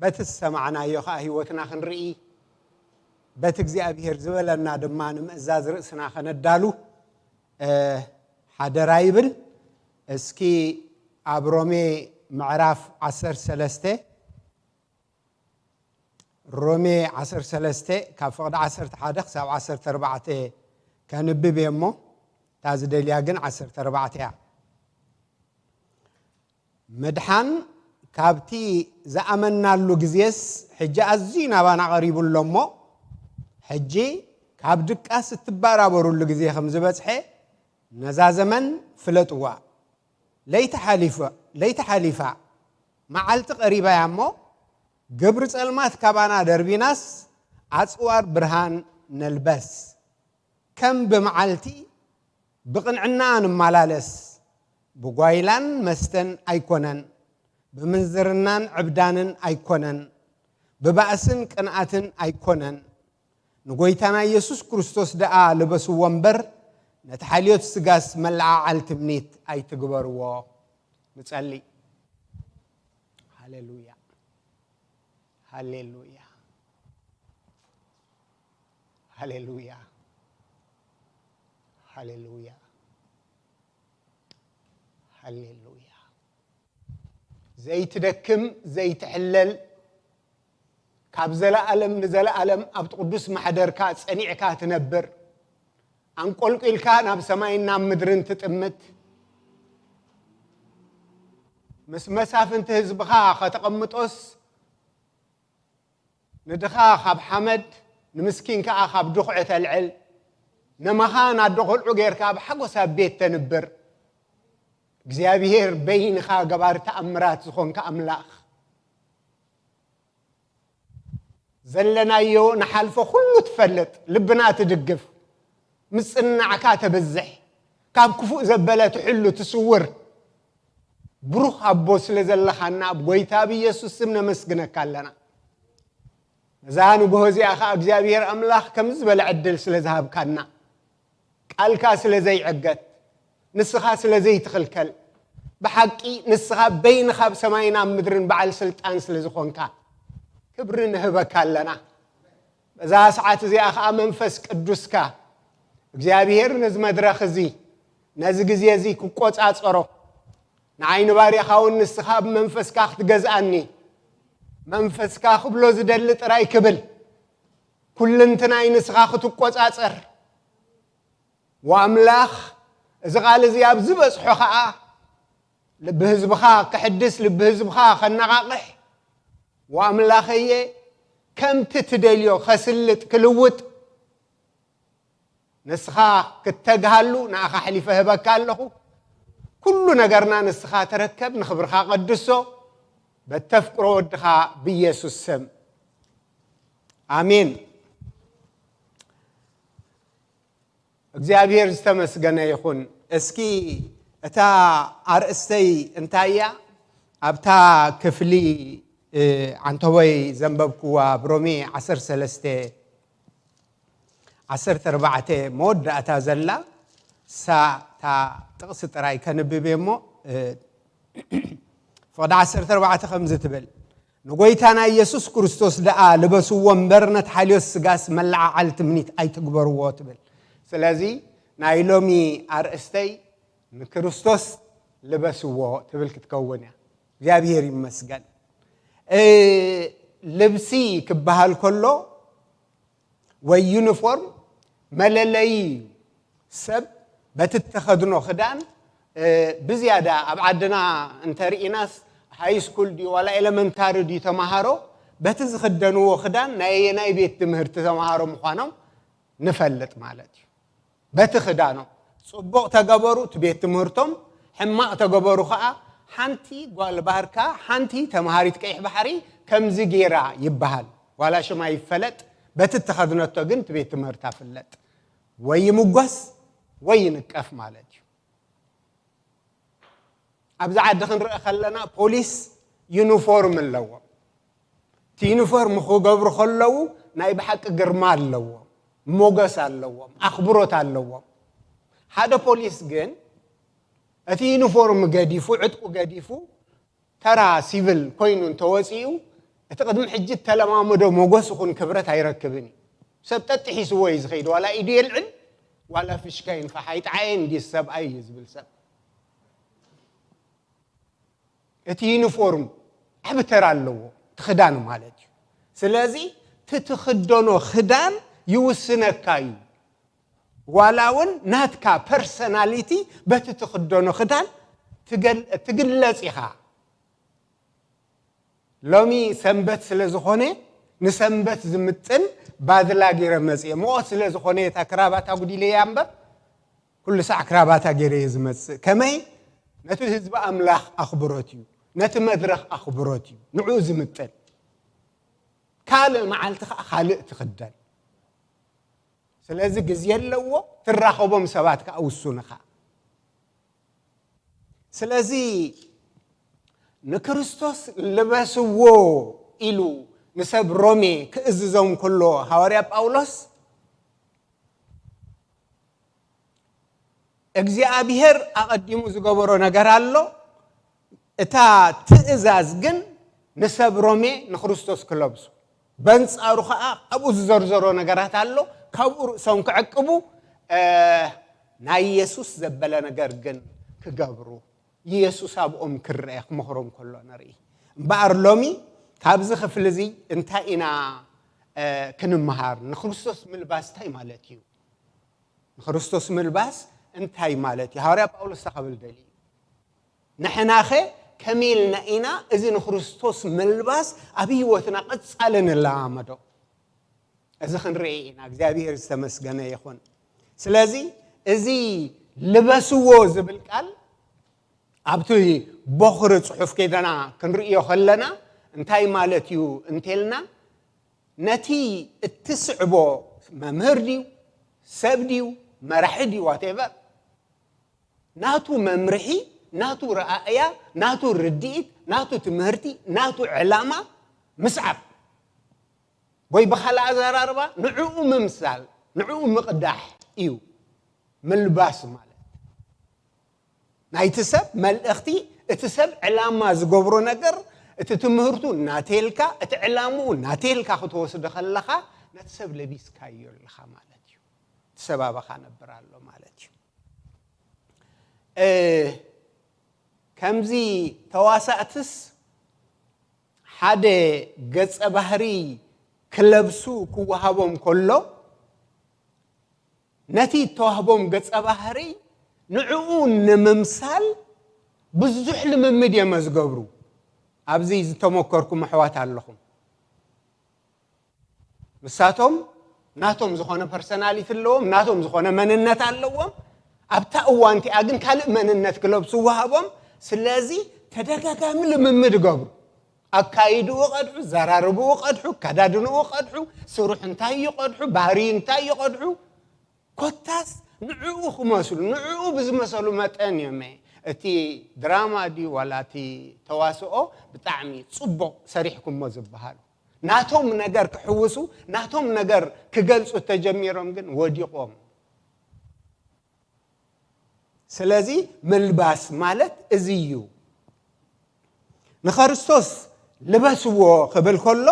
በቲ ዝሰማዕናዮ ኸዓ ህይወትና ክንርኢ፣ በቲ እግዚኣብሔር ዝበለና ድማ ንምእዛዝ ርእስና ኸነዳሉ፣ እ፣ ሓደራ ይብል። እስኪ ኣብ ሮሜ ምዕራፍ ዓሰርተ ሰለስተ፣ ሮሜ ዓሰርተ ሰለስተ ካብ ፍቕዲ ዓሰርተ ሓደ ክሳብ ዓሰርተ ኣርባዕተ ከንብብ እየ እሞ፣ እታ ዝደልያ ግን ዓሰርተ ኣርባዕተ እያ። ምድሓን ካብቲ ዝኣመናሉ ግዜስ ሕጂ ኣዝዩ ናባና ቐሪቡ ኣሎ እሞ፣ ሕጂ ካብ ድቃስ እትባራበሩሉ ግዜ ከም ዝበጽሐ ነዛ ዘመን ፍለጥዋ። ለይቲ ሓሊፈ-፣ ለይቲ ሓሊፋ፣ መዓልቲ ቀሪባ እያ እሞ፣ ግብሪ ጸልማት ካባና ደርቢናስ፣ ኣጽዋር ብርሃን ነልበስ። ከም ብመዓልቲ ብቕንዕና ንመላለስ፣ ብጓይላን መስተን ኣይኮነን፣ ብምንዝርናን ዕብዳንን ኣይኮነን፣ ብባእስን ቅንኣትን ኣይኮነን፣ ንጎይታና ኢየሱስ ክርስቶስ ደኣ ልበስዎ እምበር፣ ነቲ ሓልዮት ስጋስ መለዓዓል ትምኒት ኣይትግበርዎ። ንጸሊ። ሃሌሉያ፣ ሃሌሉያ፣ ሃሌሉያ፣ ሃሌሉያ፣ ሃሌሉያ። ዘይትደክም፣ ዘይትሕለል፣ ካብ ዘለኣለም ንዘለኣለም ኣብቲ ቅዱስ ማሕደርካ ጸኒዕካ ትነብር፣ ኣንቆልቂልካ ናብ ሰማይን ናብ ምድርን ትጥምት፣ ምስ መሳፍንቲ ህዝብኻ ከተቐምጦስ፣ ንድኻ ካብ ሓመድ፣ ንምስኪን ከኣ ካብ ድኹዒ ተልዕል፣ ነመኻ ናዶ ቖልዑ ጌርካ ኣብ ሓጎስ ኣብ ቤት ተንብር፣ እግዚኣብሄር በይንኻ ገባሪ ተኣምራት ዝኾንካ ኣምላኽ፣ ዘለናዮ ንሓልፎ ኩሉ ትፈልጥ፣ ልብና ትድግፍ፣ ምጽንናዕካ ተብዝሕ፣ ካብ ክፉእ ዘበለ ትሕሉ ትስውር፣ ብሩኽ ኣቦ ስለ ዘለኻና ኣብ ጐይታ ብኢየሱስ ስም ነመስግነካ ኣለና። ነዛ ንግሆ እዚኣ ኸኣ እግዚኣብሄር ኣምላኽ ከምዚ ዝበለ ዕድል ስለ ዝሃብካና፣ ቃልካ ስለ ዘይዕገት፣ ንስኻ ስለ ዘይትኽልከል፣ ብሓቂ ንስኻ በይንኻ ኣብ ሰማይን ኣብ ምድርን በዓል ስልጣን ስለ ዝኾንካ፣ ክብሪ ንህበካ ኣለና። በዛ ሰዓት እዚኣ ኸኣ መንፈስ ቅዱስካ እግዚኣብሄር ነዚ መድረኽ እዚ፣ ነዚ ግዜ እዚ ክቆጻጸሮ፣ ንዓይ ንባርያኻ እውን ንስኻ ብመንፈስካ ክትገዝኣኒ፣ መንፈስካ ክብሎ ዝደሊ ጥራይ ክብል፣ ኩልንትናይ ንስኻ ክትቆጻጸር፣ ወኣምላኽ፣ እዚ ቃል እዚ ኣብ ዝበጽሖ ኸኣ፣ ልቢ ህዝብኻ ክሕድስ፣ ልቢ ህዝብኻ ከነቓቕሕ፣ ወኣምላኸየ፣ ከምቲ ትደልዮ ከስልጥ፣ ክልውጥ፣ ንስኻ ክተግሃሉ ንኣኻ ኣሕሊፈ ህበካ ኣለኹ። ኩሉ ነገርና ንስኻ ተረከብ፣ ንኽብርኻ ቀድሶ፣ በተፍቅሮ ወድኻ ብኢየሱስ ስም። ኣሜን። እግዚኣብሔር ዝተመስገነ ይኹን። እስኪ እታ ኣርእስተይ እንታይ እያ? ኣብታ ክፍሊ፣ እ፣ ዓንተቦይ ዘንበብክዋ ኣብ ሮሜ ዓሰርተ ሰለስተ ዓሰርተ ኣርባዕተ መወዳእታ ዘላ፣ እሳ እታ ጥቕሲ ጥራይ ከንብብ እየ እሞ፣ እ፣ ፍቕዲ ዓሰርተ ኣርባዕተ ከምዚ ትብል፣ ንጎይታና ኢየሱስ ክርስቶስ ደኣ ልበስዎ እምበር፣ ነቲ ሓልዮት ስጋስ መለዓዓል ትምኒት ኣይትግበርዎ ትብል። ስለዚ ናይ ሎሚ ኣርእስተይ ንክርስቶስ ልበስዎ ትብል ክትከውን እያ። እግዚኣብሔር ይመስገን። እ፣ ልብሲ ክበሃል ከሎ ወይ ዩኒፎርም መለለዪ እዩ። ሰብ በቲ እተኸድኖ ክዳን፣ እ፣ ብዝያዳ ኣብ ዓድና እንተርኢናስ፣ ሃይ ስኩል ድዩ ዋላ ኤለመንታሪ ድዩ ተምሃሮ፣ በቲ ዝኽደንዎ ክዳን ናይ ኣየናይ ቤት ትምህርቲ ተምሃሮ ምዃኖም ንፈልጥ ማለት እዩ። በቲ ክዳኖም ጽቡቕ ተገበሩ እቲ ቤት ትምህርቶም፣ ሕማቕ ተገበሩ ኸኣ ሓንቲ ጓል ባርካ፣ ሓንቲ ተምሃሪት ቀይሕ ባሕሪ ከምዚ ጌራ ይበሃል። ዋላ ሽማ ይፈለጥ፣ በቲ እተኸድነቶ ግን እቲ ቤት ትምህርታ ፍለጥ። ወይ ይምጎስ ወይ ይንቀፍ ማለት እዩ። ኣብዚ ዓዲ ክንርኢ ከለና ፖሊስ ዩኒፎርም ኣለዎም። እቲ ዩኒፎርም ክገብሩ ከለዉ ናይ ብሓቂ ግርማ ኣለዎም፣ ሞገስ ኣለዎም፣ ኣኽብሮት ኣለዎም። ሓደ ፖሊስ ግን እቲ ዩኒፎርም ገዲፉ፣ ዕጥቁ ገዲፉ፣ ተራ ሲቪል ኮይኑ እንተወፂኡ፣ እቲ ቅድሚ ሕጂ እተለማመዶ ሞገስ ይኹን ክብረት ኣይረክብን እዩ። ሰብ ጠጢሒስዎ እዩ ዝኸይድ። ዋላ ኢዱ የልዕል፣ ዋላ ፍሽካ ይንፋሕ፣ ኣይጠዓየን እንዲ ሰብኣይ እዩ ዝብል ሰብ። እቲ ዩኒፎርም ዓቢ ተራ ኣለዎ፣ እቲ ክዳን ማለት እዩ። ስለዚ እቲ ትኽደኖ ክዳን ይውስነካ እዩ። ዋላ እውን ናትካ ፐርሰናሊቲ በቲ ትኽደኖ ክዳን ትገል-፣ ትግለጽ ኢኻ። ሎሚ ሰንበት ስለ ዝኾነ፣ ንሰንበት ዝምጥን ባድላ ገይረ መጽየ። ሙቐት ስለ ዝኾነ፣ እታ ክራባት ኣጉዲለያ እምበር፣ ኩሉ ሳዕ ክራባታ ገይረ እየ ዝመጽእ። ከመይ? ነቲ ህዝቢ ኣምላኽ ኣኽብሮት እዩ፣ ነቲ መድረኽ ኣኽብሮት እዩ፣ ንዕኡ ዝምጥን። ካልእ መዓልቲ ኸዓ ካልእ ትኽደን። ስለዚ ግዜ ኣለዎ፣ ትራኸቦም ሰባት ከኣ ውሱን ኢኻ። ስለዚ ንክርስቶስ ልበስዎ ኢሉ ንሰብ ሮሜ ክእዝዞም ከሎ፣ ሃዋርያ ጳውሎስ እግዚኣብሔር ኣቐዲሙ ዝገበሮ ነገር ኣሎ። እታ ትእዛዝ ግን ንሰብ ሮሜ ንክርስቶስ ክለብሱ፣ በንጻሩ ኸኣ ኣብኡ ዝዘርዘሮ ነገራት ኣሎ። ካብኡ ርእሶም ክዕቅቡ፣ እ፣ ናይ የሱስ ዘበለ ነገር ግን ክገብሩ፣ የሱስ ኣብኦም ክረአ ክመኽሮም ከሎ ንርኢ። እምበኣር ሎሚ ካብዚ ክፍሊ እዚ እንታይ ኢና፣ እ፣ ክንምሃር? ንክርስቶስ ምልባስ እንታይ ማለት እዩ? ንክርስቶስ ምልባስ እንታይ ማለት እዩ? ሃዋርያ ጳውሎስ እንታይ ክብል ደልዩ? ንሕናኸ ከመይ ኢልና ኢና እዚ ንክርስቶስ ምልባስ ኣብ ህይወትና ቀጻሊ ንለማመዶ? እዚ ክንርኢ ኢና። እግዚኣብሔር ዝተመስገነ ይኹን። ስለዚ እዚ ልበስዎ ዝብል ቃል ኣብቲ ቦኽሪ ጽሑፍ ከይደና ክንርእዮ ከለና እንታይ ማለት እዩ እንተልና፣ ነቲ እትስዕቦ መምህር ድዩ፣ ሰብ ድዩ፣ መራሒ ድዩ፣ ዋቴቨር፣ ናቱ መምርሒ፣ ናቱ ረኣእያ፣ ናቱ ርድኢት፣ ናቱ ትምህርቲ፣ ናቱ ዕላማ ምስዓብ፣ ወይ ብኻልእ ኣዘራርባ ንዕኡ ምምሳል፣ ንዕኡ ምቕዳሕ እዩ ምልባስ ማለት። ናይቲ ሰብ መልእኽቲ፣ እቲ ሰብ ዕላማ ዝገብሮ ነገር፣ እቲ ትምህርቱ ናቴልካ፣ እቲ ዕላምኡ ናቴልካ ክትወስዶ ከለኻ፣ ነቲ ሰብ ለቢስካዮ ኣለኻ ማለት እዩ። እቲ ሰብ ኣባኻ ነብር ኣሎ ማለት እዩ። እ፣ ከምዚ ተዋሳእትስ ሓደ ገጸ ባህሪ ክለብሱ ክወሃቦም ከሎ፣ ነቲ እተዋህቦም ገጸ ባህሪ ንዕኡ ንምምሳል ብዙሕ ልምምድ እዮም ዝገብሩ። ኣብዚ ዝተመከርኩም ኣሕዋት ኣለኹም። ንሳቶም ናቶም ዝኾነ ፐርሰናሊቲ ኣለዎም፣ ናቶም ዝኾነ መንነት ኣለዎም። ኣብታ እዋን እቲኣ ግን ካልእ መንነት ክለብሱ ወሃቦም። ስለዚ ተደጋጋሚ ልምምድ ገብሩ። ኣካይድኡ ቀድሑ፣ ዘራርብኡ ቀድሑ፣ ኣከዳድንኡ ቀድሑ፣ ስርሑ እንታይ እዩ ቀድሑ፣ ባህርዩ እንታይ እዩ ቀድሑ። ኮታስ ንዕኡ ክመስሉ፣ ንዕኡ ብዝመሰሉ መጠን እዮም እቲ ድራማ ድዩ ዋላ እቲ ተዋስኦ ብጣዕሚ ጽቡቕ ሰሪሕኩሞ ዝበሃሉ። ናቶም ነገር ክሕውሱ፣ ናቶም ነገር ክገልጹ ተጀሚሮም ግን ወዲቖም። ስለዚ ምልባስ ማለት እዚ እዩ። ንክርስቶስ ልበስዎ ክብል ከሎ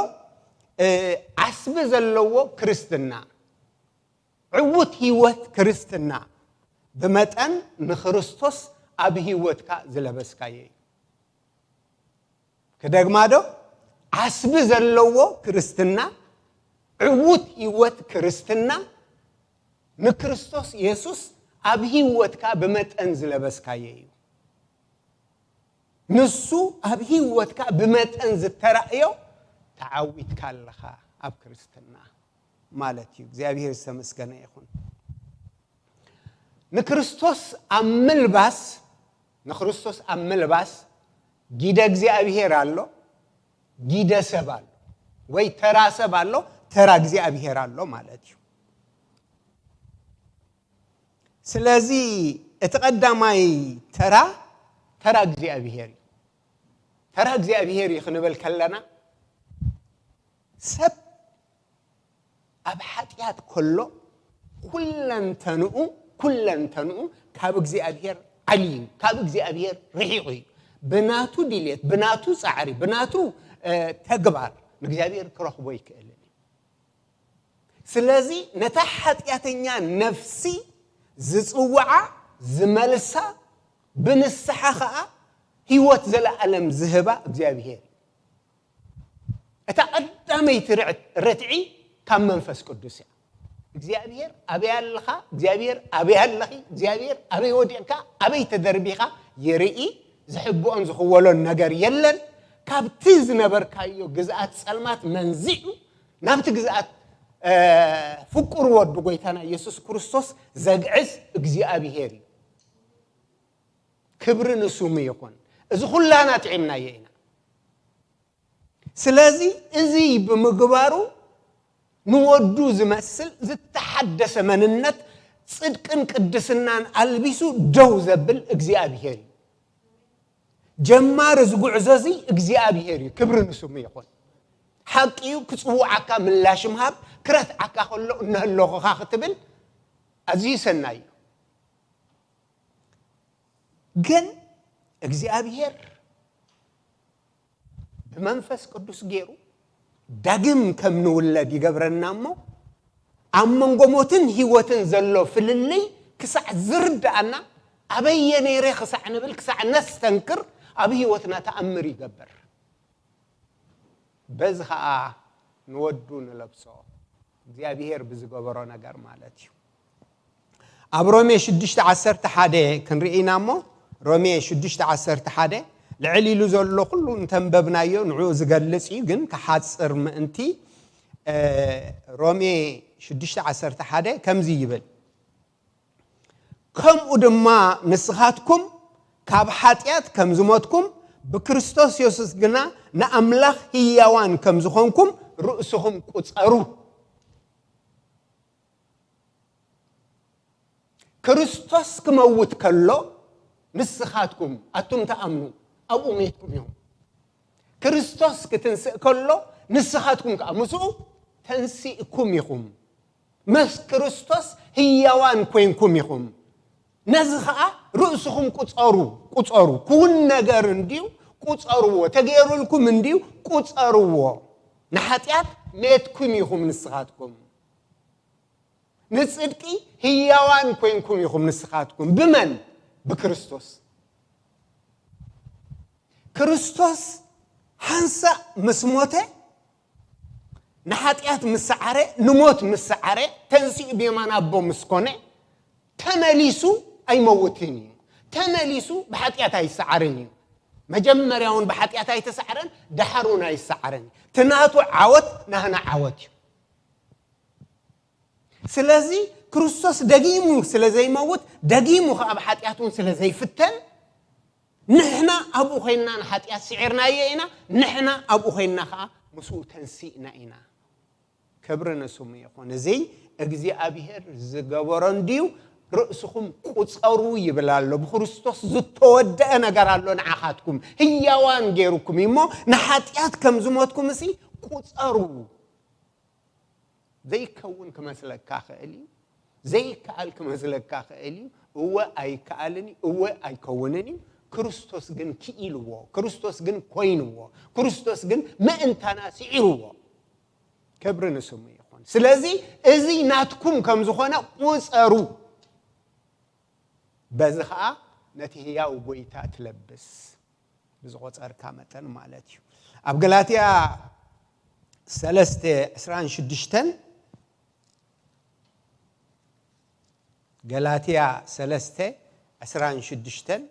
ዓስቢ ዘለዎ ክርስትና፣ ዕዉት ህይወት ክርስትና ብመጠን ንክርስቶስ ኣብ ህይወትካ ዝለበስካዮ እዩ። ክደግማ ዶ? ዓስቢ ዘለዎ ክርስትና፣ ዕዉት ህይወት ክርስትና ንክርስቶስ የሱስ ኣብ ህይወትካ ብመጠን ዝለበስካዮ እዩ። ንሱ ኣብ ህይወትካ ብመጠን ዝተራእዮ ተዓዊትካ ኣለኻ ኣብ ክርስትና ማለት እዩ። እግዚኣብሔር ዝተመስገነ ይኹን። ንክርስቶስ ኣብ ምልባስ ንክርስቶስ ኣብ ምልባስ ጊደ እግዚኣብሔር ኣሎ፣ ጊደ ሰብ ኣሎ፣ ወይ ተራ ሰብ ኣሎ፣ ተራ እግዚኣብሔር ኣሎ ማለት እዩ። ስለዚ እቲ ቀዳማይ ተራ ተራ እግዚኣብሔር እዩ። ተራ እግዚኣብሔር እዩ ክንብል ከለና ሰብ ኣብ ሓጢኣት ከሎ ኩለንተንኡ ኩለንተንኡ ካብ እግዚኣብሔር ዓልዩ እዩ፣ ካብ እግዚኣብሔር ርሒቑ እዩ። ብናቱ ድልየት፣ ብናቱ ጻዕሪ፣ ብናቱ ተግባር ንእግዚኣብሔር ክረኽቦ ይክእልን እዩ። ስለዚ ነታ ሓጢኣተኛ ነፍሲ ዝጽውዓ፣ ዝመልሳ፣ ብንስሓ ኸኣ ህይወት ዘለኣለም ዝህባ እግዚኣብሔር እዩ። እታ ቀዳመይቲ ርትዒ ካብ መንፈስ ቅዱስ እያ። እግዚኣብሔር ኣበይ ኣለኻ? እግዚኣብሔር ኣበይ ኣለኺ? እግዚኣብሔር ኣበይ ወዲቕካ? ኣበይ ተደርቢኻ? ይርኢ፣ ዝሕብኦን ዝኽወሎን ነገር የለን። ካብቲ ዝነበርካዮ ግዝኣት ጸልማት መንዚዑ ናብቲ ግዝኣት ፍቁር ወዱ ጎይታና ኢየሱስ ክርስቶስ ዘግዕዝ እግዚኣብሔር እዩ። ክብሪ ንስሙ ይኹን። እዚ ኩላና ጥዒምናዮ ኢና። ስለዚ እዚ ብምግባሩ ንወዱ ዝመስል ዝተሓደሰ መንነት ጽድቅን ቅድስናን ኣልቢሱ ደው ዘብል እግዚኣብሔር እዩ። ጀማሪ እዚ ጉዕዞ እዚ እግዚኣብሔር እዩ። ክብሪ ንስሙ ይኹን። ሓቂ እዩ፣ ክጽውዓካ ምላሽ ምሃብ፣ ክረትዓካ ከሎ እነሀለኹኻ ክትብል ኣዝዩ ሰናይ እዩ። ግን እግዚኣብሔር ብመንፈስ ቅዱስ ገይሩ ዳግም ከም ንውለድ ይገብረና እሞ ኣብ መንጎ ሞትን ህይወትን ዘሎ ፍልልይ ክሳዕ ዝርድኣና ኣበየ ነይረ ክሳዕ ንብል ክሳዕ ነስተንክር ኣብ ህይወትና ተኣምር ይገብር። በዚ ኸዓ ንወዱ ንለብሶ እግዚኣብሔር ብዝገበሮ ነገር ማለት እዩ። ኣብ ሮሜ ሽዱሽተ ዓሰርተ ሓደ ክንርኢ ኢና እሞ ሮሜ ሽዱሽተ ዓሰርተ ሓደ ልዕል ኢሉ ዘሎ ኩሉ እንተንበብናዮ ንዕኡ ዝገልጽ እዩ፣ ግን ክሓጽር ምእንቲ ሮሜ ሽዱሽተ ዓሰርተ ሓደ ከምዚ ይብል፣ ከምኡ ድማ ንስኻትኩም ካብ ሓጢኣት ከም ዝሞትኩም ብክርስቶስ የሱስ ግና ንኣምላኽ ህያዋን ከም ዝኾንኩም ርእስኹም ቁጸሩ። ክርስቶስ ክመውት ከሎ ንስኻትኩም ኣቱም ተኣምኑ ኣብኡ ሜትኩም ኢኹም። ክርስቶስ ክትንስእ ከሎ ንስኻትኩም ከኣ ምስኡ ተንሲእኩም ኢኹም። ምስ ክርስቶስ ህያዋን ኮይንኩም ኢኹም። ነዚ ኸኣ ርእስኹም ቁጸሩ፣ ቁጸሩ። ክውን ነገር እንድዩ ቁጸርዎ፣ ተገይሩልኩም እንድዩ ቁጸርዎ። ንሓጢኣት ሜትኩም ኢኹም ንስኻትኩም። ንጽድቂ ህያዋን ኮይንኩም ኢኹም ንስኻትኩም። ብመን? ብክርስቶስ። ክርስቶስ ሓንሳእ ምስ ሞተ፣ ንሓጢኣት ምስ ሰዓረ፣ ንሞት ምስ ሰዓረ፣ ተንሲኡ ብየማን ኣቦ ምስ ኮነ፣ ተመሊሱ ኣይመውትን እዩ። ተመሊሱ ብሓጢኣት ኣይሰዓርን እዩ። መጀመርያ እውን ብሓጢኣት ኣይተሰዓረን፣ ደሓር እውን ኣይሰዓርን እዩ። እቲ ናቱ ዓወት ናህና ዓወት እዩ። ስለዚ ክርስቶስ ደጊሙ ስለ ዘይመውት፣ ደጊሙ ኸዓ ብሓጢኣት እውን ስለ ዘይፍተን፣ ንሕና ኣብኡ ኮይንና ንሓጢኣት ስዒርናዮ ኢና፣ ንሕና ኣብኡ ኮይንና ኸዓ ምስኡ ተንሲእና ኢና። ክብሪ ንስሙ ይኹን። እዚ እግዚኣብሔር ዝገበሮ እንድዩ፣ ርእስኹም ቁጸሩ ይብል ኣሎ። ብክርስቶስ ዝተወደአ ነገር ኣሎ ንዓኻትኩም። ህያዋን ገይሩኩም እዩ እሞ፣ ንሓጢኣት ከም ዝሞትኩም እሲ ቁጸሩ። ዘይከውን ክመስለካ ክእል እዩ። ዘይከኣል ክመስለካ ክእል እዩ። እወ ኣይከኣልን እዩ። እወ ኣይከውንን እዩ። ክርስቶስ ግን ክኢልዎ፣ ክርስቶስ ግን ኮይንዎ፣ ክርስቶስ ግን ምእንታና ስዒርዎ። ክብሪ ንስሙ ይኹን። ስለዚ እዚ ናትኩም ከም ዝኾነ ቁጸሩ። በዚ ኸኣ ነቲ ህያው ጐይታ ትለብስ፣ ብዝቖጸርካ መጠን ማለት እዩ። ኣብ ገላትያ ሰለስተ ዕስራን ሽዱሽተን፣ ገላትያ ሰለስተ ዕስራን ሽዱሽተን፣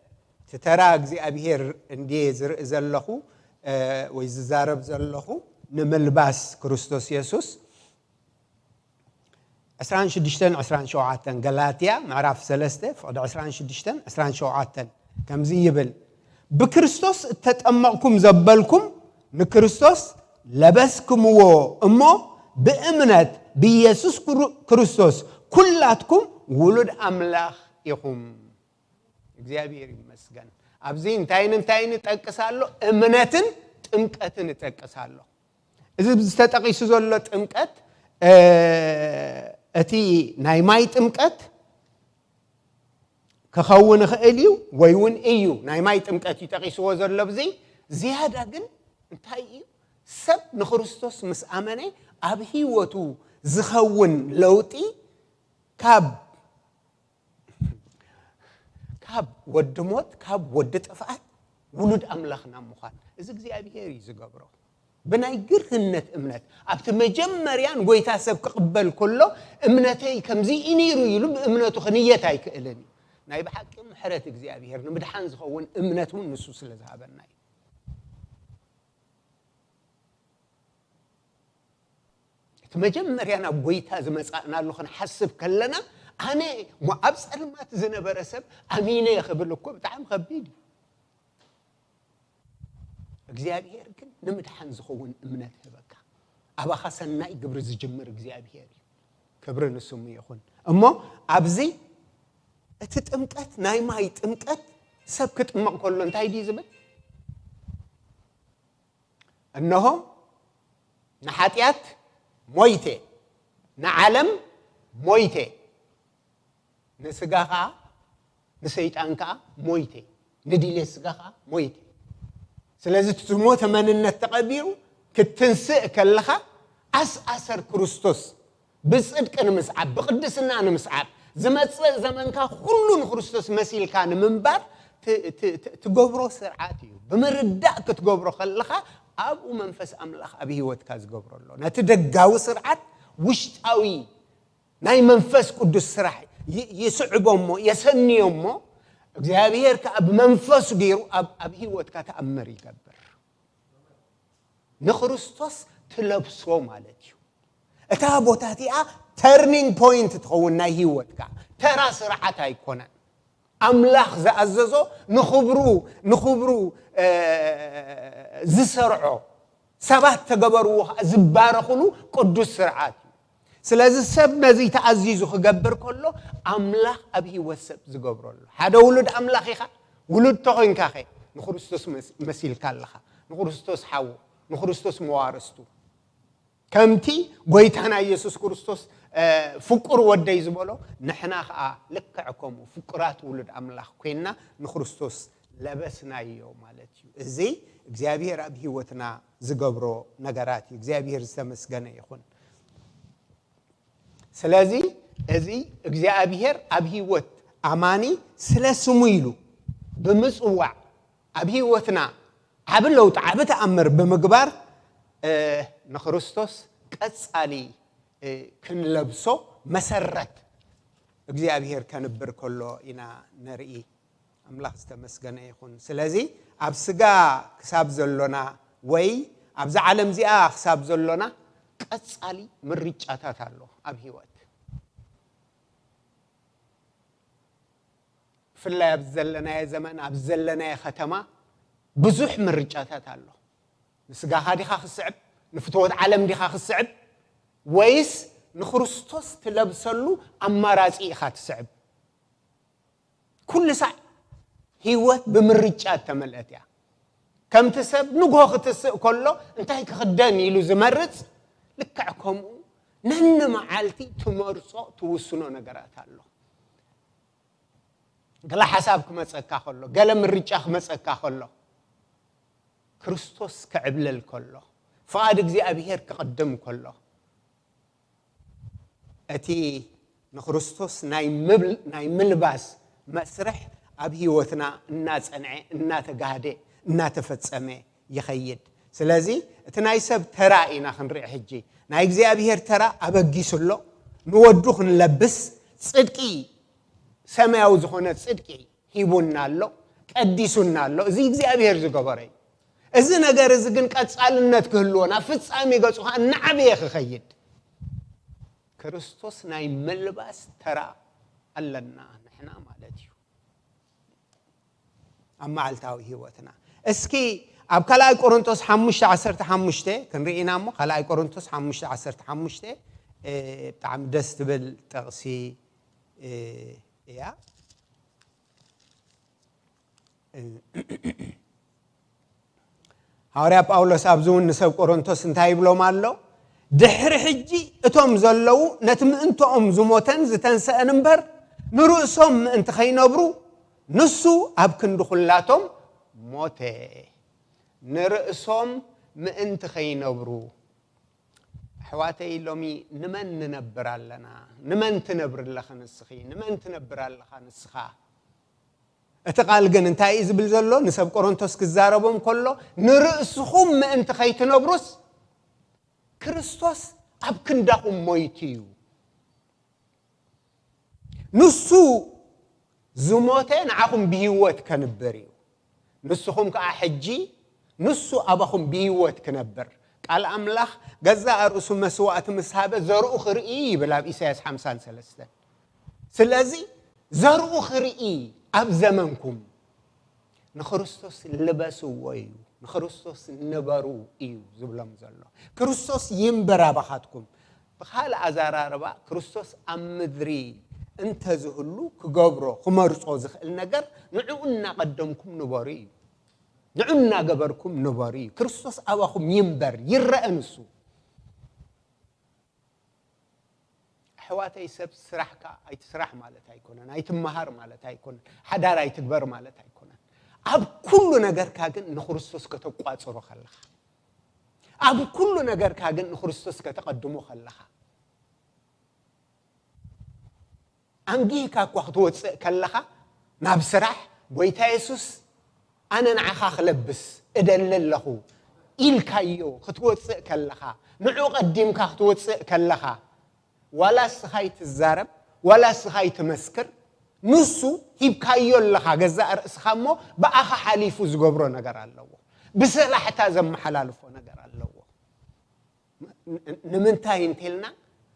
እቲ ተራ እግዚኣብሄር እንድየ ዝርኢ ዘለኹ፣ እ፣ ወይ ዝዛረብ ዘለኹ፣ ንምልባስ ክርስቶስ የሱስ። ዕስራን ሽዱሽተን ዕስራን ሸውዓተን፣ ገላትያ ምዕራፍ ሰለስተ ፍቕዲ ዕስራን ሽዱሽተን ዕስራን ሸውዓተን ከምዚ ይብል፣ ብክርስቶስ እተጠመቕኩም ዘበልኩም ንክርስቶስ ለበስክምዎ እሞ፣ ብእምነት ብኢየሱስ ክሩ-፣ ክርስቶስ ኩላትኩም ውሉድ ኣምላኽ ኢኹም። እግዚኣብሔር ይመስገን። ኣብዚ እንታይን እንታይን እጠቅስ ኣሎ? እምነትን ጥምቀትን እጠቅስ ኣሎ። እዚ ዝተጠቒሱ ዘሎ ጥምቀት፣ እ፣ እቲ ናይ ማይ ጥምቀት ክኸውን ይኽእል እዩ፣ ወይ እውን እዩ። ናይ ማይ ጥምቀት እዩ ጠቒስዎ ዘሎ። ብዚ ዝያዳ ግን እንታይ እዩ? ሰብ ንክርስቶስ ምስ ኣመነ ኣብ ህይወቱ ዝኸውን ለውጢ ካብ፣ ካብ ወዲ ሞት፣ ካብ ወዲ ጥፍኣት ውሉድ ኣምላኽ ናብ ምዃን፣ እዚ እግዚኣብሔር እዩ ዝገብሮ። ብናይ ግርህነት እምነት፣ ኣብቲ መጀመርያ ንጎይታ ሰብ ክቕበል ከሎ፣ እምነተይ ከምዚ እዩ ነይሩ ኢሉ ብእምነቱ ክንየት ኣይክእልን እዩ። ናይ ብሓቂ ምሕረት እግዚኣብሔር ንምድሓን ዝኸውን እምነት እውን ንሱ ስለ ዝሃበና እዩ። እቲ መጀመርያ ናብ ጎይታ ዝመጻእናሉ ክንሓስብ ከለና፣ ኣነ እሞ ኣብ ጸልማት ዝነበረ ሰብ ኣሚነ ክብል እኮ ብጣዕሚ ከቢድ እዩ። እግዚኣብሔር ግን ንምድሓን ዝኸውን እምነት ህበካ። ኣባኻ ሰናይ ግብሪ ዝጅምር እግዚኣብሔር እዩ። ክብሪ ንስሙ ይኹን። እሞ ኣብዚ እቲ ጥምቀት፣ ናይ ማይ ጥምቀት፣ ሰብ ክጥመቕ ከሎ እንታይ ድዩ ዝብል? እነሆ ንሓጢኣት ሞይተ፣ ንዓለም ሞይተ፣ ንስጋ ኸዓ ንሰይጣን ከኣ ሞይተ፣ ንድሌት ስጋ ኸዓ ሞይተ። ስለዚ እቲ ዝሞተ መንነት ተቐቢሩ ክትትንስእ ከለኻ ኣስኣሰር ክርስቶስ ብጽድቂ ንምስዓብ፣ ብቕድስና ንምስዓብ፣ ዝመጽእ ዘመንካ ኩሉ ንክርስቶስ መሲልካ ንምንባር ት-፣ ት-፣ ት-፣ ትገብሮ ስርዓት እዩ። ብምርዳእ ክትገብሮ ከለኻ ኣብኡ መንፈስ ኣምላኽ ኣብ ህይወትካ ዝገብሮ ኣሎ። ነቲ ደጋዊ ስርዓት ውሽጣዊ ናይ መንፈስ ቅዱስ ስራሕ ይ-፣ ይስዕቦ እሞ፣ የሰንዮ እሞ፣ እግዚኣብሔር ከኣ ብመንፈሱ ገይሩ ኣብ፣ ኣብ ህይወትካ ተኣምር ይገብር። ንክርስቶስ ትለብሶ ማለት እዩ። እታ ቦታ እቲኣ ተርኒንግ ፖይንት ትኸውን ናይ ህይወትካ። ተራ ስርዓት ኣይኮነን። ኣምላኽ ዝኣዘዞ ንኽብሩ፣ ንኽብሩ፣ እ፣ ዝሰርዖ፣ ሰባት ተገበርዎ ኸዓ ዝባረኽሉ ቅዱስ ስርዓት እዩ። ስለዚ ሰብ ነዚ ተኣዚዙ ክገብር ከሎ ኣምላኽ ኣብ ህይወት ሰብ ዝገብሮ ኣሎ። ሓደ ውሉድ ኣምላኽ ኢኻ፣ ውሉድ ተኾይንካ ኸ ንክርስቶስ መስ-፣ መሲልካ ኣለኻ። ንክርስቶስ ሓዉ፣ ንክርስቶስ መዋርስቱ። ከምቲ ጎይታና ኢየሱስ ክርስቶስ፣ እ፣ ፍቁር ወደይ ዝበሎ፣ ንሕና ኸዓ ልክዕ ከምኡ ፍቁራት ውሉድ ኣምላኽ ኮይንና ንክርስቶስ ለበስናዮ ማለት እዩ። እዚ እግዚኣብሔር ኣብ ህይወትና ዝገብሮ ነገራት እዩ። እግዚኣብሔር ዝተመስገነ ይኹን። ስለዚ እዚ እግዚኣብሔር ኣብ ህይወት ኣማኒ ስለ ስሙ ኢሉ ብምጽዋዕ ኣብ ህይወትና ዓቢ ለውጢ፣ ዓቢ ተኣምር ብምግባር፣ እ፣ ንክርስቶስ ቀጻሊ፣ እ፣ ክንለብሶ መሰረት እግዚኣብሔር ከንብር ከሎ ኢና ንርኢ። ኣምላኽ ዝተመስገነ ይኹን። ስለዚ ኣብ ስጋ ክሳብ ዘሎና ወይ ኣብዛ ዓለም እዚኣ ክሳብ ዘሎና ቀጻሊ ምርጫታት ኣሎ ኣብ ህይወት። ብፍላይ ኣብዚ ዘለናዮ ዘመን፣ ኣብዚ ዘለናዮ ከተማ ብዙሕ ምርጫታት ኣሎ። ንስጋኻ ዲኻ ክትስዕብ? ንፍትወት ዓለም ዲኻ ክትስዕብ? ወይስ ንክርስቶስ ትለብሰሉ ኣማራጺ ኢኻ ትስዕብ? ኩሉ ሳዕ ህይወት ብምርጫ እተመልአት እያ። ከምቲ ሰብ ንግሆ ክትስእ ከሎ እንታይ ክኽደን ኢሉ ዝመርጽ፣ ልክዕ ከምኡ ነንመዓልቲ ትመርጾ ትውስኖ ነገራት ኣሎ። ገለ ሓሳብ ክመጸካ ከሎ፣ ገለ ምርጫ ክመጸካ ከሎ፣ ክርስቶስ ክዕብለል ከሎ፣ ፍቓድ እግዚኣብሔር ክቕድም ከሎ፣ እቲ ንክርስቶስ ናይ ምብል-፣ ናይ ምልባስ መስርሕ ኣብ ህይወትና እናጸንዐ፣ እናተጋህደ፣ እናተፈጸመ ይኸይድ። ስለዚ እቲ ናይ ሰብ ተራ ኢና ክንርኢ ሕጂ። ናይ እግዚኣብሔር ተራ ኣበጊሱ ኣሎ። ንወዱ ክንለብስ ጽድቂ፣ ሰማያዊ ዝኾነ ጽድቂ ሂቡና ኣሎ፣ ቀዲሱና ኣሎ። እዚ እግዚኣብሔር ዝገበረ እዩ። እዚ ነገር እዚ ግን ቀጻልነት ክህልዎ፣ ናብ ፍጻሜ ገጹ ኸኣ እናዓበየ ክኸይድ፣ ክርስቶስ ናይ ምልባስ ተራ ኣለና ንሕና ማለት እዩ። ኣብ መዓልታዊ ህይወትና እስኪ ኣብ ካልኣይ ቆሮንቶስ ሓሙሽተ ዓሰርተ ሓሙሽተ ክንርኢ ኢና እሞ፣ ካልኣይ ቆሮንቶስ ሓሙሽተ ዓሰርተ ሓሙሽተ፣ እ፣ ብጣዕሚ ደስ ትብል ጥቕሲ፣ እ፣ እያ። እ፣ ሃዋርያ ጳውሎስ ኣብዚ እውን ንሰብ ቆሮንቶስ እንታይ ይብሎም ኣሎ? ድሕሪ ሕጂ እቶም ዘለዉ ነቲ ምእንትኦም ዝሞተን ዝተንሰአን እምበር፣ ንርእሶም ምእንቲ ኸይነብሩ፣ ንሱ ኣብ ክንዲ ኹላቶም ሞተ። ንርእሶም ምእንቲ ኸይነብሩ። ኣሕዋተይ፣ ሎሚ ንመን ንነብር ኣለና? ንመን ትነብሪ ኣለኺ ንስኺ? ንመን ትነብር ኣለኻ ንስኻ? እቲ ቃል ግን እንታይ እዩ ዝብል ዘሎ? ንሰብ ቆሮንቶስ ክዛረቦም ከሎ፣ ንርእስኹም ምእንቲ ኸይትነብሩስ፣ ክርስቶስ ኣብ ክንዳኹም ሞይቱ እዩ። ንሱ ዝሞተ ንዓኹም ብህይወት ከንብር እዩ። ንስኹም ከኣ ሕጂ ንሱ ኣባኹም ብህይወት ክነብር፣ ቃል ኣምላኽ ገዛእ ርእሱ መስዋእቲ ምስ ሃበ ዘርኡ ክርኢ ይብል ኣብ ኢሳያስ ሓምሳን ሰለስተን። ስለዚ ዘርኡ ክርኢ ኣብ ዘመንኩም ንክርስቶስ ልበስዎ እዩ፣ ንክርስቶስ ንበሩ እዩ ዝብሎም ዘሎ። ክርስቶስ ይንበር ኣባኻትኩም። ብኻልእ ኣዘራርባ፣ ክርስቶስ ኣብ ምድሪ እንተዝህሉ ክገብሮ፣ ክመርጾ ዝኽእል ነገር ንዕኡ እናቐደምኩም ንበሩ እዩ። ንዑ እናገበርኩም ንበሩ እዩ። ክርስቶስ ኣባኹም ይንበር፣ ይረአ ንሱ። ኣሕዋተይ፣ ሰብ ስራሕካ ኣይትስራሕ ማለት ኣይኮነን፣ ኣይትመሃር ማለት ኣይኮነን፣ ሓዳር ኣይትግበር ማለት ኣይኮነን። ኣብ ኩሉ ነገርካ ግን ንክርስቶስ ከተቋጽሮ ከለኻ፣ ኣብ ኩሉ ነገርካ ግን ንክርስቶስ ከተቐድሞ ከለኻ፣ ኣንጊህካ እኳ ክትወፅእ ከለኻ ናብ ስራሕ፣ "ጎይታ የሱስ፣ ኣነ ንዓኻ ክለብስ እደሊ ኣለኹ" ኢልካዮ ክትወፅእ ከለኻ፣ ንዑ ቀዲምካ ክትወፅእ ከለኻ፣ ዋላ እስኻ ኣይትዛረብ፣ ዋላ እስኻ ኣይትመስክር፣ ንሱ ሂብካዮ ኣለኻ ገዛእ ርእስኻ እሞ፣ ብኣኻ ሓሊፉ ዝገብሮ ነገር ኣለዎ። ብሰላሕታ ዘመሓላልፎ ነገር ኣለዎ። ን-፣ ንምንታይ እንተልና፣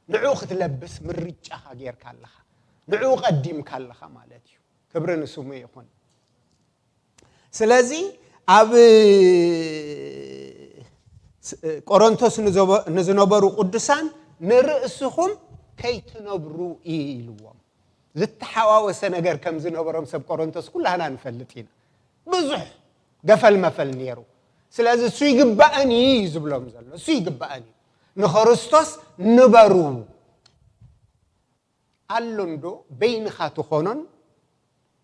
ንዑ ክትለብስ ምርጫኻ ጌርካ ኣለኻ፣ ንዑ ቀዲምካ ኣለኻ ማለት እዩ። ክብሪ ንስሙ ይኹን። ስለዚ ኣብ ስ-፣ ቆሮንቶስ ንዘበ-፣ ንዝነበሩ ቅዱሳን፣ "ንርእስኹም ከይትነብሩ" እዩ ኢልዎም። ዝተሓዋወሰ ነገር ከም ዝነበሮም ሰብ ቆሮንቶስ ኩላህና ንፈልጥ ኢና። ብዙሕ ገፈል መፈል ነይሩ። ስለዚ እሱ ይግባእን እዩ እዩ ዝብሎም ዘሎ። እሱ ይግባእን እዩ። ንክርስቶስ ንበሩ። ኣሎ እንዶ በይንኻ ትኾኖን፣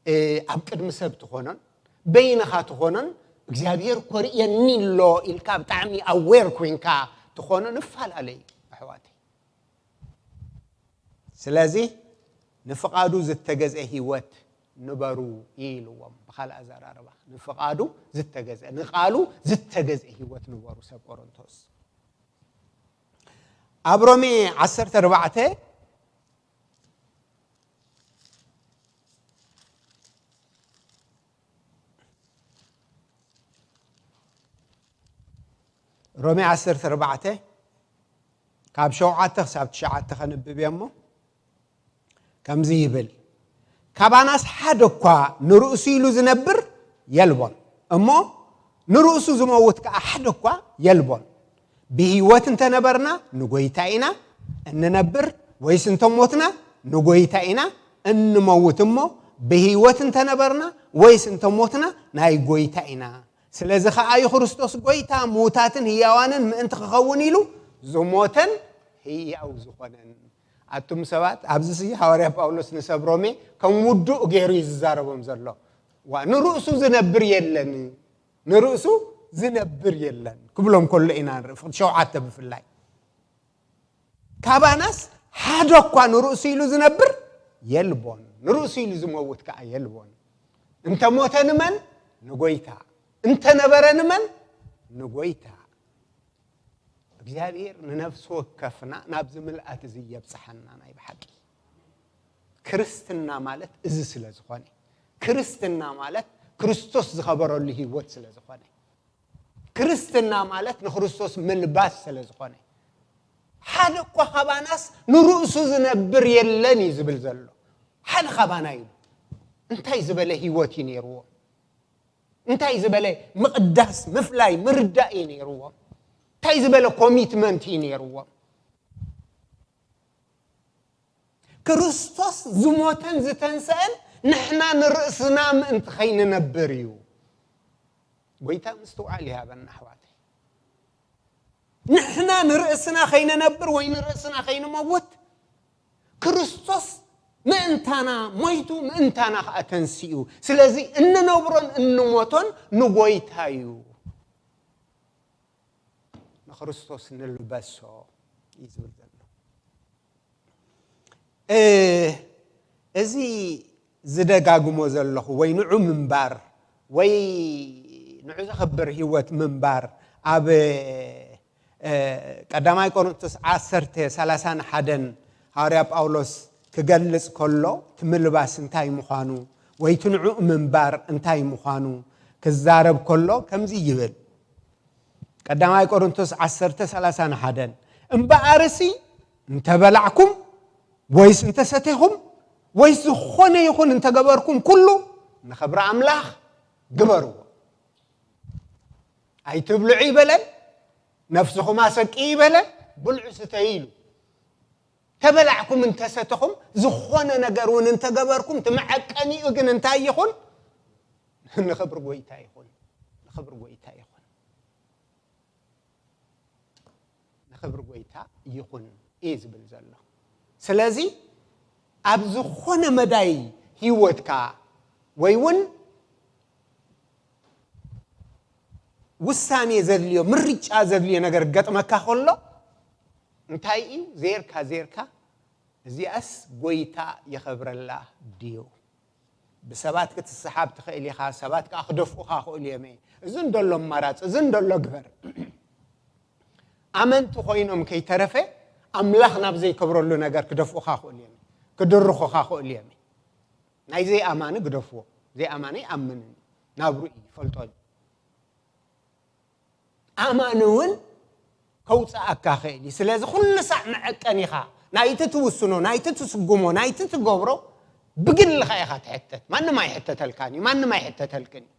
እ፣ ኣብ ቅድሚ ሰብ ትኾኖን፣ በይንኻ ትኾኖን፣ እግዚኣብሔር ኮርእየኒ ኣሎ ኢልካ ብጣዕሚ ኣዌር ኮይንካ ትኾኖን፣ እፈላለዩ ኣሕዋተይ። ስለዚ ንፍቓዱ ዝተገዝአ ህይወት ንበሩ ኢልዎም። ብኻልእ ኣዘራርባ፣ ንፍቓዱ ዝተገዝአ፣ ንቓሉ ዝተገዝአ ህይወት ንበሩ ሰብ ቆሮንቶስ። ኣብ ሮሜ ዓሰርተ ኣርባዕተ፣ ሮሜ ዓሰርተ ኣርባዕተ ካብ ሸውዓተ ክሳብ ትሽዓተ ከንብብ እየ እሞ፣ ከምዚ ይብል፣ "ካባናስ ሓደ እኳ ንርእሱ ኢሉ ዝነብር የልቦን፣ እሞ ንርእሱ ዝመውት ከኣ ሓደ እኳ የልቦን። ብህይወት እንተነበርና ንጎይታ ኢና እንነብር፣ ወይስ እንተሞትና ንጎይታ ኢና እንመውት፣ እሞ ብህይወት እንተነበርና ወይስ እንተሞትና ናይ ጎይታ ኢና። ስለዚ ከኣ እዩ ክርስቶስ ጎይታ ምዉታትን ህያዋንን ምእንቲ ክኸውን ኢሉ ዝሞተን ህያው ዝኾነን። ኣቱም ሰባት፣ ኣብዚ ሲ ሃዋርያ ጳውሎስ ንሰብ ሮሜ ከም ውዱእ ገይሩ እዩ ዝዛረቦም ዘሎ። ዋ፣ ንርእሱ ዝነብር የለን፣ ንርእሱ ዝነብር የለን ክብሎም ከሎ ኢና ንርኢ፣ ፍቕዲ ሸውዓተ ብፍላይ። ካባናስ ሓደ እኳ ንርእሱ ኢሉ ዝነብር የልቦን፣ ንርእሱ ኢሉ ዝመውት ከኣ የልቦን። እንተ ሞተ ንመን? ንጎይታ። እንተ ነበረ ንመን? ንጎይታ። እግዚኣብሔር ንነፍሲ ወከፍና ናብዚ ምልኣት እዚ የብጽሓና። ናይ ብሓቂ ክርስትና ማለት እዚ ስለ ዝኾነ፣ ክርስትና ማለት ክርስቶስ ዝኸበረሉ ህይወት ስለ ዝኾነ፣ ክርስትና ማለት ንክርስቶስ ምልባስ ስለ ዝኾነ፣ ሓደ እኳ ካባናስ ንርእሱ ዝነብር የለን እዩ ዝብል ዘሎ። ሓደ ካባና ኢሉ እንታይ ዝበለ ህይወት እዩ ነይርዎ? እንታይ ዝበለ ምቕዳስ፣ ምፍላይ፣ ምርዳእ እዩ ነይርዎም? እንታይ ዝበለ ኮሚትመንት እዩ ነይርዎም? ክርስቶስ ዝሞተን ዝተንሰአን ንሕና ንርእስና ምእንቲ ኸይንነብር እዩ። ጎይታ ምስትውዓል ይሃበና ኣሕዋተይ። ንሕና ንርእስና ኸይንነብር ወይ ንርእስና ኸይንመውት ክርስቶስ ምእንታና ሞይቱ፣ ምእንታና ኸኣ ተንሲኡ። ስለዚ እንነብሮን እንሞቶን ንጎይታ እዩ። ንክርስቶስ ንልበሶ እዩ ዝብል ዘሎ። እ፣ እዚ ዝደጋግሞ ዘለኹ ወይ ንዑ ምንባር ወይ ንዑ ዘኽብር ህይወት ምንባር ኣብ፣ እ፣ ቀዳማይ ቆሮንቶስ ዓሰርተ ሰላሳን ሓደን ሃዋርያ ጳውሎስ ክገልጽ ከሎ እቲ ምልባስ እንታይ ምዃኑ ወይ እቲ ንዑ ምንባር እንታይ ምዃኑ ክዛረብ ከሎ ከምዚ ይብል። ቀዳማይ ቆሮንቶስ ዓሰርተ ሰላሳን ሓደን፣ እምበኣርሲ እንተ በላዕኩም ወይስ እንተ ሰቴኹም ወይስ ዝኾነ ይኹን እንተ ገበርኩም፣ ኩሉ ንኽብሪ ኣምላኽ ግበርዎ። ኣይትብልዑ ይበለን፣ ነፍስኹም ኣሰቂ ይበለን፣ ብልዑ ስተዩ ኢሉ። ተበላዕኩም እንተ ሰተኹም፣ ዝኾነ ነገር እውን እንተ ገበርኩም፣ እቲ መዐቀኒኡ ግን እንታይ ይኹን? ንኽብሪ ጎይታ ይኹን። ንኽብሪ ጎይታ ይኹን። ንኽብሪ ጎይታ ይኹን እዩ ዝብል ዘሎ። ስለዚ ኣብ ዝኾነ መዳይ ህይወትካ ወይ እውን ውሳኔ ዘድልዮ፣ ምርጫ ዘድልዮ ነገር ገጥመካ ከሎ እንታይ እዩ ዜርካ ዜርካ እዚኣስ ጎይታ የኸብረላ ድዩ? ብሰባት ክትስሓብ ትኽእል ኢኻ፣ ሰባት ከኣ ክደፍኡኻ ክእሉ እዮም። እዚ እንደሎ ኣማራጺ፣ እዚ እንደሎ ግበር። ኣመንቲ ኮይኖም ከይተረፈ ኣምላኽ ናብ ዘይከብረሉ ነገር ክደፍኡኻ ክእሉ እዮም፣ ክድርኹኻ ክእሉ እዮም። ናይ ዘይኣማኒ ግደፍዎ። ዘይኣማኒ ኣይኣምንን እዩ፣ ናብሩ እዩ፣ ይፈልጦ እዩ። ኣማኒ እውን ከውፅኣካ ኽእል እዩ። ስለዚ ኩሉ ሳዕ መዐቀኒኻ ናይቲ ትውስኖ፣ ናይቲ ትስጉሞ፣ ናይቲ ትገብሮ ብግልኻ ኢኻ ትሕተት። ማንም ኣይሕተተልካን እዩ፣ ማንም ኣይሕተተልክን እዩ።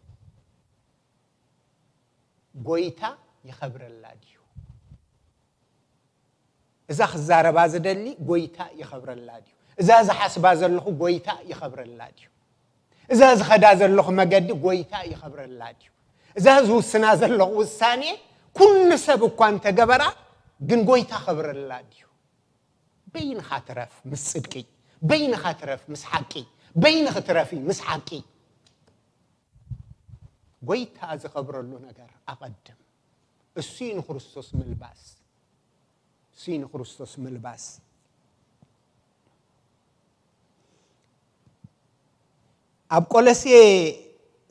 ጎይታ ይኸብረላ ድዩ? እዛ ክዛረባ ዝደሊ ጎይታ ይኸብረላ ድዩ? እዛ ዝሓስባ ዘለኹ ጎይታ ይኸብረላ ድዩ? እዛ ዝኸዳ ዘለኹ መገዲ ጎይታ ይኸብረላ ድዩ? እዛ ዝውስና ዘለኹ ውሳኔ ኩሉ ሰብ እኳ እንተገበራ ግን ጎይታ ኸብረላ ድዩ? በይንኻ ትረፍ ምስ ጽድቂ፣ በይንኻ ትረፍ ምስ ሓቂ፣ በይንኺ ትረፊ ምስ ሓቂ። ጎይታ ዝኸብረሉ ነገር ኣቐድም። እሱ እዩ ንክርስቶስ ምልባስ። እሱ እዩ ንክርስቶስ ምልባስ። ኣብ ቆሎሴ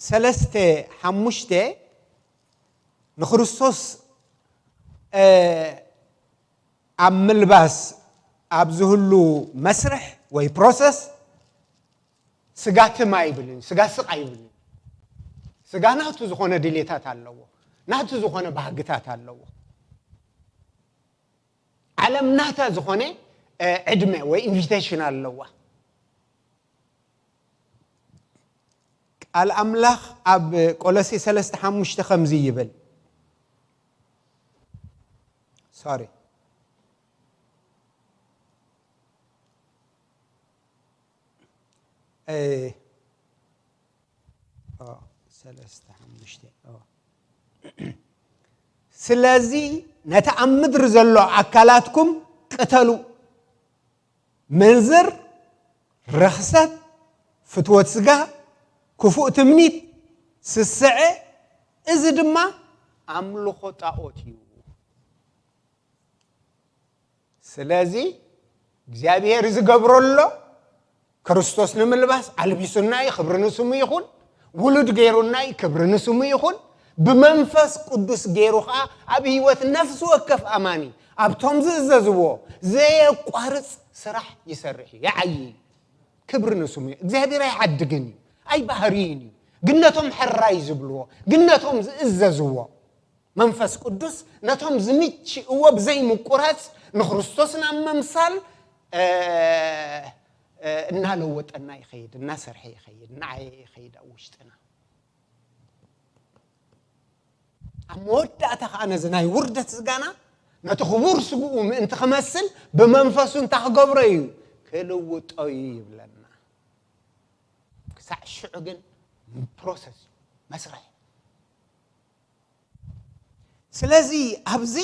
ሰለስተ ሓሙሽተ ንክርስቶስ፣ እ፣ ኣብ ምልባስ ኣብ ዝህሉ መስርሕ ወይ ፕሮሰስ ስጋ ትም ኣይብልን፣ ስጋ ስቕ ኣይብልን። ስጋ ናቱ ዝኾነ ድሌታት ኣለዎ፣ ናቱ ዝኾነ ባህግታት ኣለዎ። ዓለም ናታ ዝኾነ፣ እ፣ ዕድመ ወይ ኢንቪቴሽን ኣለዋ። ቃል ኣምላኽ ኣብ ቆሎሴ ሰለስተ ሓሙሽተ ከምዚ ይብል። ሶሪ። እ፣ ኦ፣ ሰለስተ ሓሙሽተ፣ ኦ። ስለዚ ነቲ ኣብ ምድሪ ዘሎ ኣካላትኩም ቅተሉ። ምንዝር፣ ርኽሰት፣ ፍትወት ስጋ፣ ክፉእ ትምኒት፣ ስስዐ፣ እዚ ድማ ኣምልኾ ጣኦት እዩ። ስለዚ እግዚኣብሔር ዝገብሮ ኣሎ። ክርስቶስ ንምልባስ ኣልቢሱና እዩ። ክብሪ ንስሙ ይኹን። ውሉድ ገይሩና እዩ። ክብሪ ንስሙ ይኹን። ብመንፈስ ቅዱስ ገይሩ ኸዓ ኣብ ህይወት ነፍሲ ወከፍ ኣማኒ ኣብቶም ዝእዘዝዎ ዘየቋርጽ ስራሕ ይሰርሕ እዩ። ይዓዪ እዩ። ክብሪ ንስሙ እዩ። እግዚኣብሔር ኣይዓድግን እዩ። ኣይባህርይን እዩ። ግን ነቶም ሕራይ ዝብልዎ፣ ግን ነቶም ዝእዘዝዎ መንፈስ ቅዱስ ነቶም ዝምችእዎ ብዘይምቁራጽ ንክርስቶስ ናብ ምምሳል፣ እ፣ እ፣ እናለወጠና ይኸይድ፣ እናሰርሐ ይኸይድ፣ እናዓየ ይኸይድ ኣብ ውሽጥና። ኣብ መወዳእታ ኸዓ ነዚ ናይ ውርደት ስጋና ነቲ ክቡር ስግኡ ምእንቲ ክመስል ብመንፈሱ እንታይ ክገብሮ እዩ? ክልውጦ እዩ ይብለና። ክሳዕ ሽዑ ግን ፕሮሰስ እዩ፣ መስርሕ። ስለዚ ኣብዚ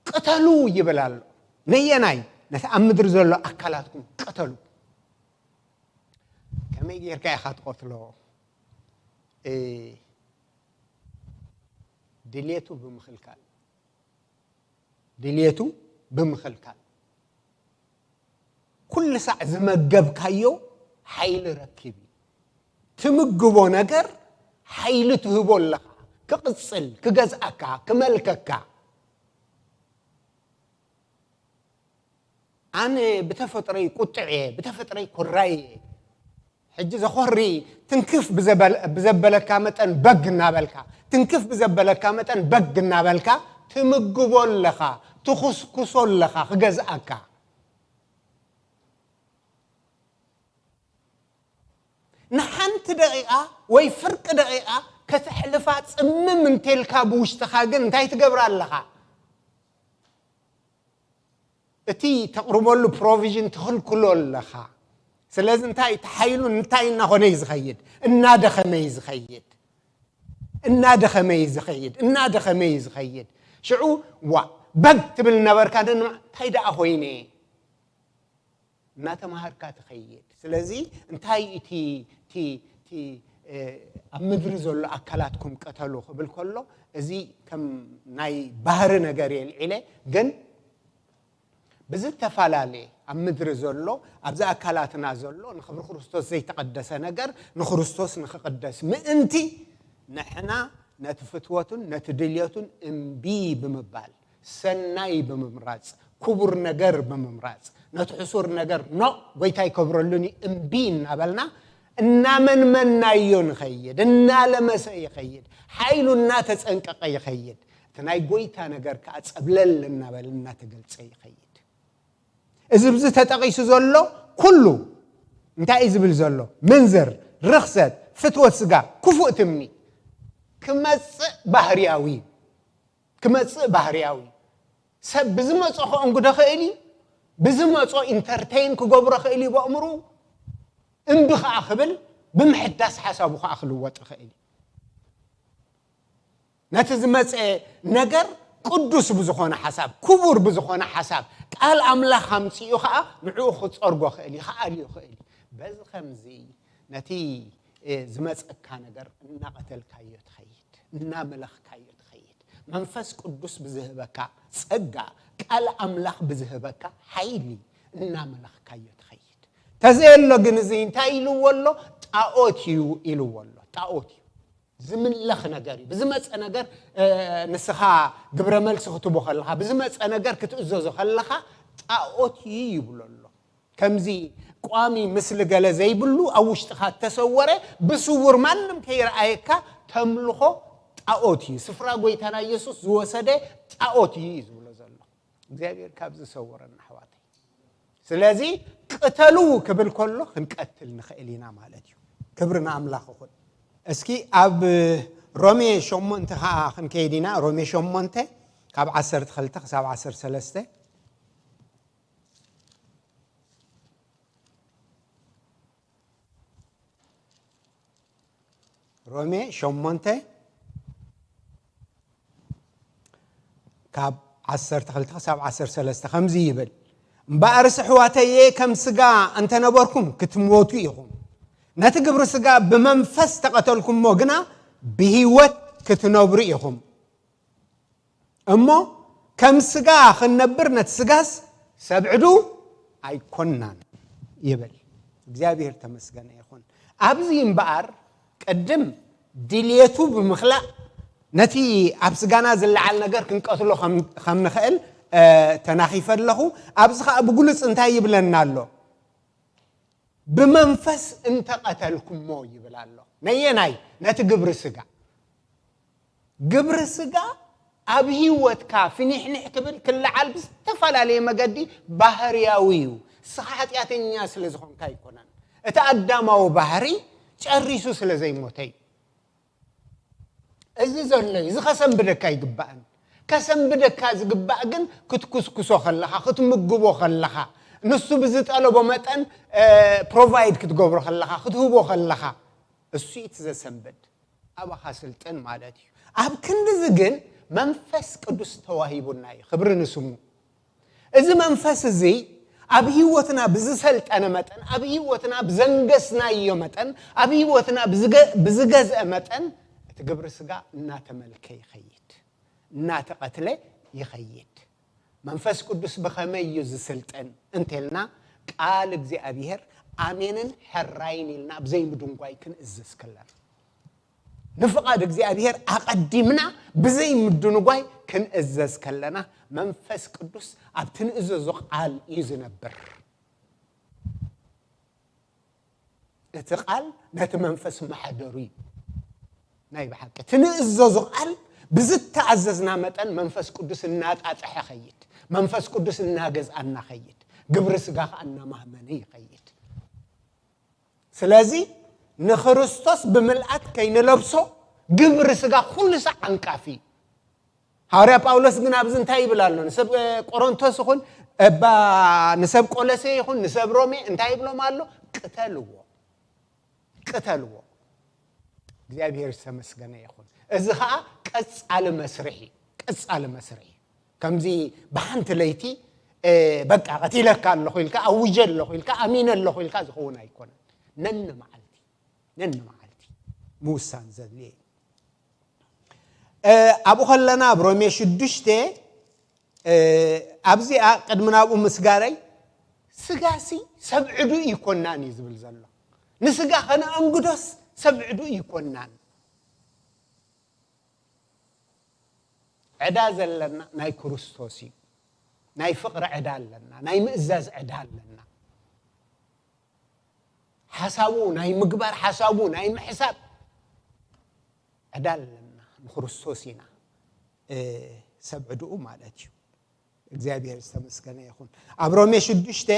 ቅተሉ ይብል ኣሎ። ነየናይ? ነቲ ኣብ ምድሪ ዘሎ ኣካላትኩም ቅተሉ። ከመይ ጌርካ ኢኻ ትቐትሎ? እ፣ ድሌቱ ብምኽልካል፣ ድሌቱ ብምኽልካል። ኩሉ ሳዕ ዝመገብካዮ ሓይሊ ረኪብ እዩ። ትምግቦ ነገር ሓይሊ ትህቦ ኣለኻ። ክቕጽል፣ ክገዝኣካ፣ ክመልከካ። ኣነ ብተፈጥሮይ ቁጥዕ እየ፣ ብተፈጥሮይ ኮራይ እየ። ሕጂ ዘኾሪ ትንክፍ ብዘበል-፣ ብዘበለካ መጠን በግ እናበልካ፣ ትንክፍ ብዘበለካ መጠን በግ እናበልካ ትምግቦ ኣለኻ፣ ትኹስኩሶ ኣለኻ ክገዝኣካ። ንሓንቲ ደቂቓ ወይ ፍርቂ ደቂቓ ከተሕልፋ ጽምም እንተልካ ብውሽጥኻ ግን እንታይ ትገብር ኣለኻ? እቲ ተቕርበሉ ፕሮቪዥን ትኽልክሎ ኣለኻ። ስለዚ እንታይ እቲ ሓይሉ እንታይ እናኾነ እዩ ዝኸይድ? እናደኸመ እዩ ዝኸይድ። እናደኸመ እዩ ዝኸይድ። እናደኸመ እዩ ዝኸይድ። ሽዑ ዋ በግ ትብል ነበርካ፣ ደንማ እንታይ ደኣ ኮይነ? እናተማሃርካ ትኸይድ። ስለዚ እንታይ እቲ፣ እቲ፣ እቲ፣ እ፣ ኣብ ምድሪ ዘሎ ኣካላትኩም ቀተሉ ክብል ከሎ፣ እዚ ከም ናይ ባህሪ ነገር እየ ልዒለ፣ ግን ብዝተፈላለየ ኣብ ምድሪ ዘሎ፣ ኣብዚ ኣካላትና ዘሎ ንኽብሪ ክርስቶስ ዘይተቐደሰ ነገር ንክርስቶስ ንኽቕደስ ምእንቲ ንሕና ነቲ ፍትወቱን ነቲ ድልየቱን እምቢ ብምባል፣ ሰናይ ብምምራጽ፣ ክቡር ነገር ብምምራጽ፣ ነቲ ሕሱር ነገር ኖ፣ ጎይታ ኣይከብረሉን እዩ፣ እምቢ እናበልና፣ እናመንመናዮ ንኸይድ፣ እናለመሰ ይኸይድ፣ ሓይሉ እናተጸንቀቐ ይኸይድ። እቲ ናይ ጎይታ ነገር ከኣ ጸብለል እናበለ እናተገልጸ ይኸይድ። እዚ ብዚ ተጠቒሱ ዘሎ ኩሉ እንታይ እዩ ዝብል ዘሎ? ምንዝር፣ ርኽሰት፣ ፍትወት ስጋ፣ ክፉእ ትምኒት ክመጽእ ባህርያዊ እዩ። ክመጽእ ባህርያዊ እዩ። ሰብ ብዝመጾ ከእንግዶ ኽእል እዩ። ብዝመጾ ኢንተርቴይን ክገብሮ ኽእል እዩ በእምሩ። እምቢ ኸኣ ክብል ብምሕዳስ ሓሳቡ ኸኣ ክልወጥ ይኽእል እዩ። ነቲ ዝመጸ ነገር ቅዱስ ብዝኾነ ሓሳብ፣ ክቡር ብዝኾነ ሓሳብ፣ ቃል ኣምላኽ ኣምጺኡ ኸኣ ንዕኡ ክጸርጎ ኽእል እዩ፣ ክኣልዮ ኽእል እዩ። በዚ ኸምዚ ነቲ፣ እ፣ ዝመጸካ ነገር እናቐተልካዮ ትኸይድ፣ እናመለኽካዮ ትኸይድ። መንፈስ ቅዱስ ብዝህበካ ጸጋ፣ ቃል ኣምላኽ ብዝህበካ ሓይሊ እናመለኽካዮ ትኸይድ። ተዘየሎ ግን እዚ እንታይ ኢልዎ ኣሎ? ጣኦት እዩ ኢልዎ ኣሎ። ጣኦት እዩ። ዝምለኽ ነገር እዩ። ብዝመጸ ነገር፣ እ፣ ንስኻ ግብረ መልሲ ክትቦ ከለኻ፣ ብዝመጸ ነገር ክትእዘዞ ከለኻ ጣኦት እዩ ይብሎ ኣሎ። ከምዚ ቋሚ ምስሊ ገለ ዘይብሉ ኣብ ውሽጥኻ እተሰወረ ብስውር ማንም ከይረኣየካ ተምልኾ ጣኦት እዩ። ስፍራ ጎይታና ኢየሱስ ዝወሰደ ጣኦት እዩ እዩ ዝብሎ ዘሎ። እግዚኣብሔር ካብ ዝሰውረና ኣሕዋተይ። ስለዚ ቅተሉ ክብል ከሎ ክንቀትል ንኽእል ኢና ማለት እዩ። ክብሪ ንኣምላኽ ይኹን። እስኪ ኣብ ሮሜ ሸሞንተ ኸዓ ክንከይድ ኢና። ሮሜ ሸሞንተ ካብ ዓሰርተ ክልተ ክሳብ ዓሰርተ ሰለስተ። ሮሜ ሸሞንተ ካብ ዓሰርተ ክልተ ክሳብ ዓሰርተ ሰለስተ ከምዚ ይብል፣ እምበኣርስ ኣሕዋተየ፣ ከም ስጋ እንተነበርኩም ክትሞቱ ኢኹም። ነቲ ግብሪ ስጋ ብመንፈስ ተቐተልኩሞ ግና ብህይወት ክትነብሩ ኢኹም። እሞ ከም ስጋ ክንነብር ነቲ ስጋስ ሰብዕዱ ኣይኮናን ይብል። እግዚኣብሔር ተመስገነ ይኹን። ኣብዚ እምበኣር ቅድም ድልየቱ ብምኽላእ ነቲ ኣብ ስጋና ዝለዓል ነገር ክንቀትሎ ከም፣ ከም ንኽእል፣ እ፣ ተናኺፈ ኣለኹ። ኣብዚ ኸኣ ብግሉጽ እንታይ ይብለና ኣሎ? ብመንፈስ እንተቐተልኩሞ ይብል ኣሎ። ነየናይ? ነቲ ግብሪ ስጋ። ግብሪ ስጋ ኣብ ህይወትካ ፍኒሕኒሕ ክብል ክለዓል ብዝተፈላለየ መገዲ ባህርያዊ እዩ። ንስኻ ሓጢኣተኛ ስለ ዝኾንካ ኣይኮነን። እቲ ኣዳማዊ ባህሪ ጨሪሱ ስለ ዘይሞተ እዩ። እዚ ዘሎ እዩ። እዚ ከሰንብደካ ኣይግባእን። ከሰንብደካ ዝግባእ ግን ክትኩስኩሶ ከለኻ፣ ክትምግቦ ከለኻ፣ ንሱ ብዝጠለቦ መጠን፣ እ፣ ፕሮቫይድ ክትገብሮ ከለኻ፣ ክትህቦ ከለኻ፣ እሱ እዩ እቲ ዘሰንብድ። ኣባኻ ስልጥን ማለት እዩ። ኣብ ክንድዚ ግን መንፈስ ቅዱስ ተዋሂቡና እዩ። ክብሪ ንስሙ። እዚ መንፈስ እዚ ኣብ ህይወትና ብዝሰልጠነ መጠን፣ ኣብ ህይወትና ብዘንገስናዮ መጠን፣ ኣብ ህይወትና ብዝገ-፣ ብዝገዝአ መጠን፣ እቲ ግብሪ ስጋ እናተመልከ ይኸይድ፣ እናተቐትለ ይኸይድ። መንፈስ ቅዱስ ብኸመይ እዩ ዝስልጥን እንተልና፣ ቃል እግዚኣብሔር ኣሜንን ሕራይን ኢልና ብዘይ ምድንጓይ ክንእዘዝ ከለና፣ ንፍቓድ እግዚኣብሔር ኣቐዲምና ብዘይ ምድንጓይ ክንእዘዝ ከለና፣ መንፈስ ቅዱስ ኣብቲ ንእዘዞ ቃል እዩ ዝነብር። እቲ ቃል ነቲ መንፈስ ማሕደሩ እዩ። ናይ ብሓቂ እቲ ንእዘዞ ቃል ብዝተኣዘዝና መጠን መንፈስ ቅዱስ እናጣጥሐ ኸይድ፣ መንፈስ ቅዱስ እናገዝኣና ኸይድ፣ ግብሪ ስጋ ኸኣ እናማህመነ ይኸይድ። ስለዚ ንክርስቶስ ብምልኣት ከይንለብሶ ግብሪ ስጋ ኩሉ ሳዕ ዓንቃፊ እዩ። ሃዋርያ ጳውሎስ ግን ኣብዚ እንታይ ይብል ኣሎ? ንሰብ፣ እ፣ ቆሮንቶስ ይኹን፣ እባ ንሰብ ቆሎሴ ይኹን፣ ንሰብ ሮሜ እንታይ ይብሎም ኣሎ? ቅተልዎ። ቅተልዎ። እግዚኣብሔር ዝተመስገነ ይኹን። እዚ ኸኣ ቀጻሊ መስርሕ እዩ። ቀጻሊ መስርሕ እዩ። ከምዚ ብሓንቲ ለይቲ፣ እ፣ በቃ ቀቲለካ ኣለኹ ኢልካ፣ ኣውጀ ኣለኹ ኢልካ፣ ኣሚነ ኣለኹ ኢልካ ዝኸውን ኣይኮነን። ነኒ መዓልቲ፣ ነኒ መዓልቲ ምውሳን ዘድልየ እዩ። እ፣ ኣብኡ ኸለና ኣብ ሮሜ ሽዱሽተ፣ እ፣ ኣብዚኣ ቅድሚ ናብኡ ምስጋረይ፣ ስጋሲ ሰብ ዕዱ ይኮናን እዩ ዝብል ዘሎ። ንስጋ ከነኣንግዶስ ሰብ ዕዱ ይኮናን። ዕዳ ዘለና ናይ ክርስቶስ እዩ። ናይ ፍቕሪ ዕዳ ኣለና፣ ናይ ምእዛዝ ዕዳ ኣለና። ሓሳቡ ናይ ምግባር፣ ሓሳቡ ናይ ምሕሳብ ዕዳ ኣለና። ንክርስቶስ ኢና፣ እ፣ ሰብ ዕድኡ ማለት እዩ። እግዚኣብሔር ዝተመስገነ ይኹን። ኣብ ሮሜ ሽዱሽተ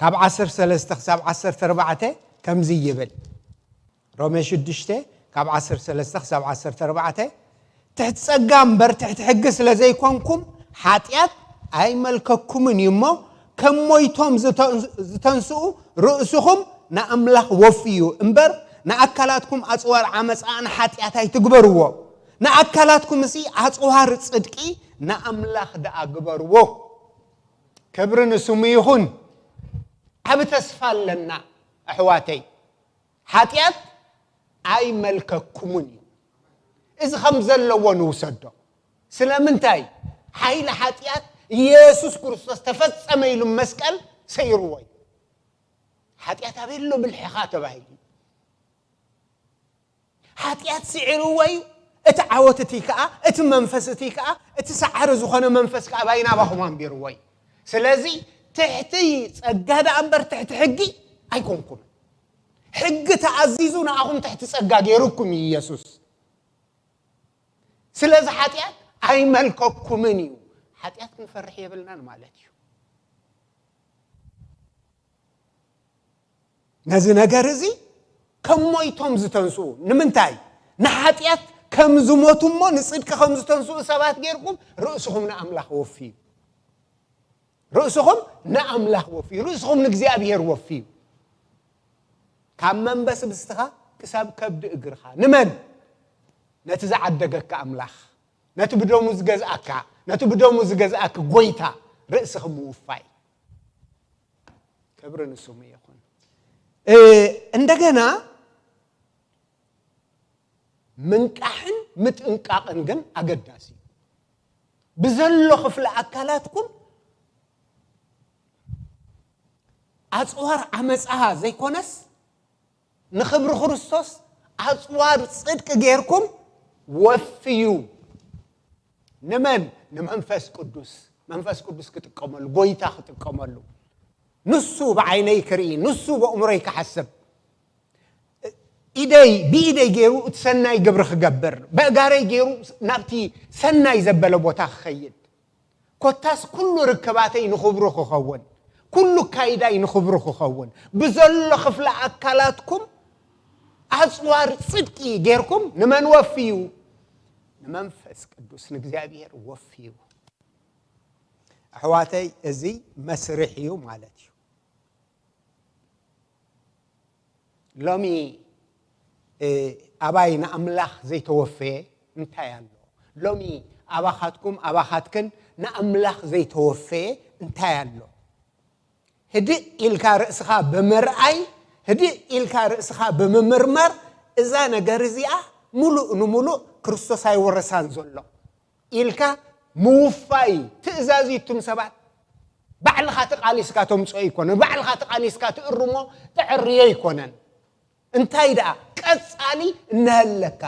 ካብ ዓሰርተ ሰለስተ ክሳብ ዓሰርተ ኣርባዕተ ከምዚ ይብል። ሮሜ ሽዱሽተ ካብ ዓሰርተ ሰለስተ ክሳብ ዓሰርተ ኣርባዕተ፣ ትሕቲ ጸጋ እምበር ትሕቲ ሕጊ ስለ ዘይኮንኩም ሓጢኣት ኣይመልከኩምን እዩ እሞ፣ ከም ሞይቶም ዝተ-፣ ዝተንስኡ ርእስኹም ንኣምላኽ ወፍዩ እምበር፣ ንኣካላትኩም ኣጽዋር ዓመጻ ንሓጢኣት ኣይትግበርዎ። ንኣካላትኩምሲ ኣጽዋር ጽድቂ ንኣምላኽ ደኣ ግበርዎ። ክብሪ ንስሙ ይኹን። ዓቢ ተስፋ ኣለና ኣሕዋተይ። ሓጢኣት ኣይመልከኩምን እዩ። እዚ ከም ዘለዎ ንውሰዶ። ስለምንታይ? ሓይሊ ሓጢኣት ኢየሱስ ክርስቶስ ተፈጸመ ኢሉ መስቀል ሰይርዎ እዩ። ሓጢኣት ኣበይ ኣሎ ብልሕኻ ተባሂሉ። ሓጢኣት ስዒርዎ እዩ። እቲ ዓወት እቲ ከኣ፣ እቲ መንፈስ እቲ ከኣ፣ እቲ ሰዓሪ ዝኾነ መንፈስ ከኣ ባይ ናባኹም ኣንቢርዎ እዩ። ስለዚ ትሕቲ ጸጋ ደኣ እምበር ትሕቲ ሕጊ ኣይኮንኩም። ሕጊ ተኣዚዙ ንኣኹም ትሕቲ ጸጋ ገይሩኩም እዩ ኢየሱስ። ስለዚ ሓጢኣት ኣይመልከኩምን እዩ። ሓጢኣት ክንፈርሕ የብልናን ማለት እዩ። ነዚ ነገር እዚ ከም ሞይቶም ዝተንስኡ፣ ንምንታይ? ንሓጢኣት ከም ዝሞቱ እሞ ንጽድቂ ከም ዝተንስኡ ሰባት ጌርኩም ርእስኹም ንኣምላኽ ወፍዩ። ርእስኹም ንኣምላኽ ወፍዩ፣ ርእስኹም ንእግዚኣብሔር ወፍዩ። ካብ መንበስብስትኻ ክሳብ ከብዲ እግርኻ። ንመን? ነቲ ዝዓደገካ ኣምላኽ፣ ነቲ ብደሙ ዝገዝኣካ፣ ነቲ ብደሙ ዝገዝኣኪ ጐይታ፣ ርእስኺ ምውፋይ። ክብሪ ንስሙ ይኹን። እ፣ እንደገና ምንቃሕን ምጥንቃቕን ግን ኣገዳሲ እዩ። ብዘሎ ክፍለ ኣካላትኩም ኣጽዋር ዓመጻ ዘይኮነስ ንኽብሪ ክርስቶስ ኣጽዋር ጽድቂ ጌርኩም ወፍዩ። ንመን? ንመንፈስ ቅዱስ። መንፈስ ቅዱስ ክጥቀመሉ፣ ጎይታ ክጥቀመሉ። ንሱ ብዓይነይ ክርኢ፣ ንሱ በእምሮይ ክሓስብ። ኢደይ፣ ብኢደይ ገይሩ እቲ ሰናይ ግብሪ ክገብር፣ በእጋረይ ገይሩ ናብቲ ሰናይ ዘበለ ቦታ ክኸይድ። ኮታስ ኩሉ ርክባተይ ንኽብሩ ክኸውን፣ ኩሉ ካይዳይ ንኽብሩ ክኸውን፣ ብዘሎ ክፍለ ኣካላትኩም ኣጽዋር ጽድቂ ጌርኩም ንመን ወፍዩ? ንመንፈስ ቅዱስ፣ ንእግዚኣብሔር ወፍዩ። ኣሕዋተይ፣ እዚ መስርሕ እዩ ማለት እዩ። ሎሚ፣ እ፣ ኣባይ ንኣምላኽ ዘይተወፈየ እንታይ ኣሎ? ሎሚ ኣባኻትኩም፣ ኣባኻትክን ንኣምላኽ ዘይተወፈየ እንታይ ኣሎ? ህድእ ኢልካ ርእስኻ ብምርኣይ፣ ህድእ ኢልካ ርእስኻ ብምምርማር፣ እዛ ነገር እዚኣ ሙሉእ ንሙሉእ ክርስቶስ ኣይወረሳን ዘሎ ኢልካ ምውፋይ ትእዛዝ እዩ። እቱም ሰባት፣ ባዕልኻ ተቓሊስካ ተምጽኦ ኣይኮነን፣ ባዕልኻ ተቓሊስካ ትእርሞ ተዕርዮ ኣይኮነን። እንታይ ደኣ ቀጻሊ እነሀለካ፣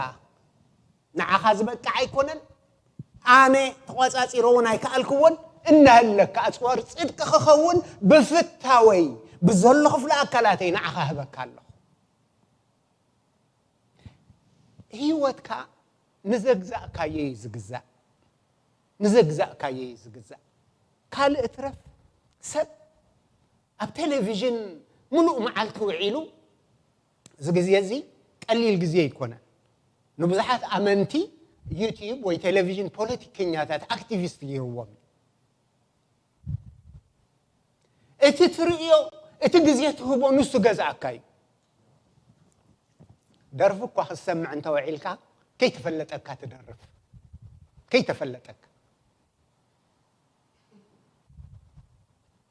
ንዓኻ ዝበቅዕ ኣይኮነን፣ ኣነ ተቖጻጺረ እውን ኣይከኣልክዎን። እነሀለካ ኣጽዋር ጽድቂ ክኸውን ብፍታወይ ብዘሎ ክፍለ ኣካላተይ ንዓኻ ህበካ ኣለኹ። ህይወትካ ንዘግዛእካዮ እዩ ዝግዛእ። ንዘግዛእካዮ እዩ ዝግዛእ። ካልእ ትረፍ፣ ሰብ ኣብ ቴሌቪዥን ምሉእ መዓልቲ ውዒሉ፣ እዚ ግዜ እዚ ቀሊል ግዜ ኣይኮነን። ንብዙሓት ኣመንቲ ዩቲዩብ ወይ ቴሌቪዥን ፖለቲከኛታት፣ ኣክቲቪስት ገይርዎም እዩ። እቲ ትርእዮ፣ እቲ ግዜ ትህቦ ንሱ ገዛእካ እዩ። ደርፊ እኳ ክትሰምዕ እንተውዒልካ፣ ከይተፈለጠካ ትደርፍ። ከይተፈለጠካ።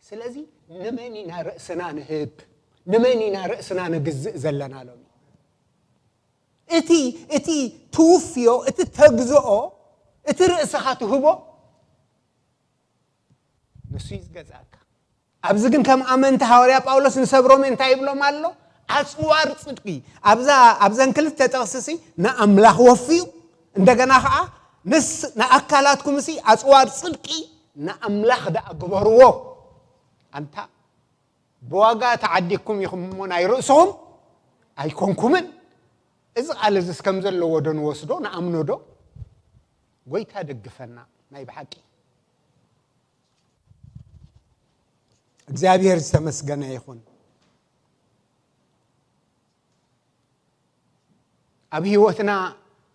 ስለዚ ንመን ኢና ርእስና ንህብ? ንመን ኢና ርእስና ንግዝእ ዘለና ሎሚ? እቲ፣ እቲ ትውፍዮ፣ እቲ ተግዝኦ፣ እቲ ርእስኻ ትህቦ፣ ንሱ እዩ ዝገዝኣካ። ኣብዚ ግን ከም ኣመንቲ ሃዋርያ ጳውሎስ ንሰብ ሮሜ እንታይ ይብሎም ኣሎ? ኣጽዋር ጽድቂ። ኣብዛ፣ ኣብዘን ክልተ ጥቕስሲ ንኣምላኽ ወፍዩ፣ እንደገና ኸዓ ንስ-፣ ንኣካላትኩምሲ ኣጽዋር ጽድቂ ንኣምላኽ ደኣ ግበርዎ። ኣንታ ብዋጋ ተዓዲግኩም ኢኹም እሞ ናይ ርእስኹም ኣይኮንኩምን። እዚ ቃል እዚስ ከም ዘለዎ ዶ ንወስዶ፣ ንኣምኖ ዶ? ጎይታ ደግፈና ናይ ብሓቂ። እግዚኣብሔር ዝተመስገነ ይኹን። ኣብ ህይወትና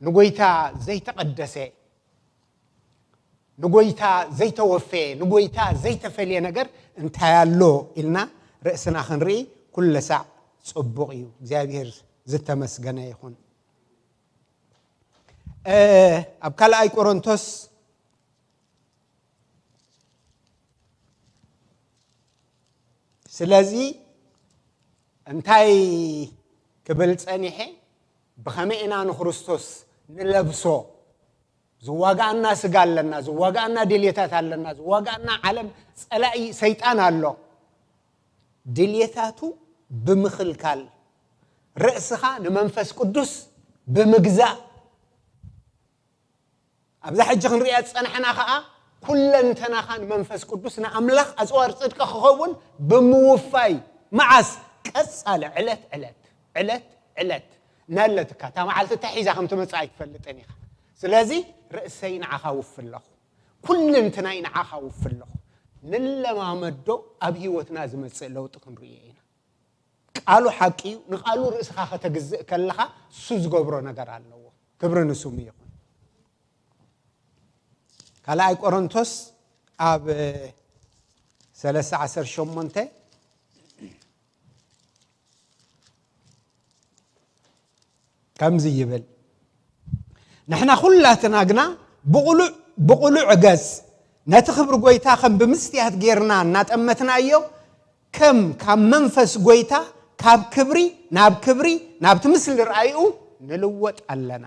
ንጎይታ ዘይተቐደሰ፣ ንጎይታ ዘይተወፈየ፣ ንጎይታ ዘይተፈልየ ነገር እንታይ ኣሎ ኢልና ርእስና ክንርኢ ኩለ ሳዕ ጽቡቕ እዩ። እግዚኣብሔር ዝተመስገነ ይኹን። እ፣ ኣብ ካልኣይ ቆሮንቶስ ስለዚ እንታይ ክብል ጸኒሐ? ብኸመይ ኢና ንክርስቶስ ንለብሶ? ዝዋጋኣና ስጋ ኣለና፣ ዝዋጋኣና ድልየታት ኣለና፣ ዝዋጋኣና ዓለም ጸላኢ ሰይጣን ኣሎ። ድልየታቱ ብምኽልካል፣ ርእስኻ ንመንፈስ ቅዱስ ብምግዛእ፣ ኣብዛ ሕጂ ክንሪኣ ዝጸናሕና ኸኣ፣ ኩለንተናኻ ንመንፈስ ቅዱስ ንኣምላኽ ኣጽዋር ጽድቂ ክኸውን ብምውፋይ፣ መዓስ? ቀጻሊ፣ ዕለት ዕለት፣ ዕለት ዕለት። እናለትካ፣ እታ መዓልቲ እንታይ ሒዛ ከም ትመጽእ ኣይትፈልጥን ኢኻ። ስለዚ፣ ርእሰይ ንዓኻ ውፍ ኣለኹ፣ ኩለንተናይ ንዓኻ ውፍ ኣለኹ። ንለማመዶ፣ ኣብ ህይወትና ዝመጽእ ለውጢ ክንርእዮ ኢና። ቃሉ ሓቂ እዩ። ንቃሉ ርእስኻ ከተግዝእ ከለኻ፣ እሱ ዝገብሮ ነገር ኣለዎ። ክብሪ ንስሙ ይኹን። ካልኣይ ቆሮንቶስ ኣብ ሰለስተ ዓሰርተ ሸሞንተ ከምዚ ይብል፣ ንሕና ኩላትና ግና ብቕሉዕ፣ ብቕሉዕ ገጽ ነቲ ክብሪ ጎይታ ከም ብምስትያት ጌርና እናጠመትናዮ፣ ከም ካብ መንፈስ ጎይታ ካብ ክብሪ ናብ ክብሪ ናብቲ ምስሊ ርኣይኡ ንልወጥ ኣለና።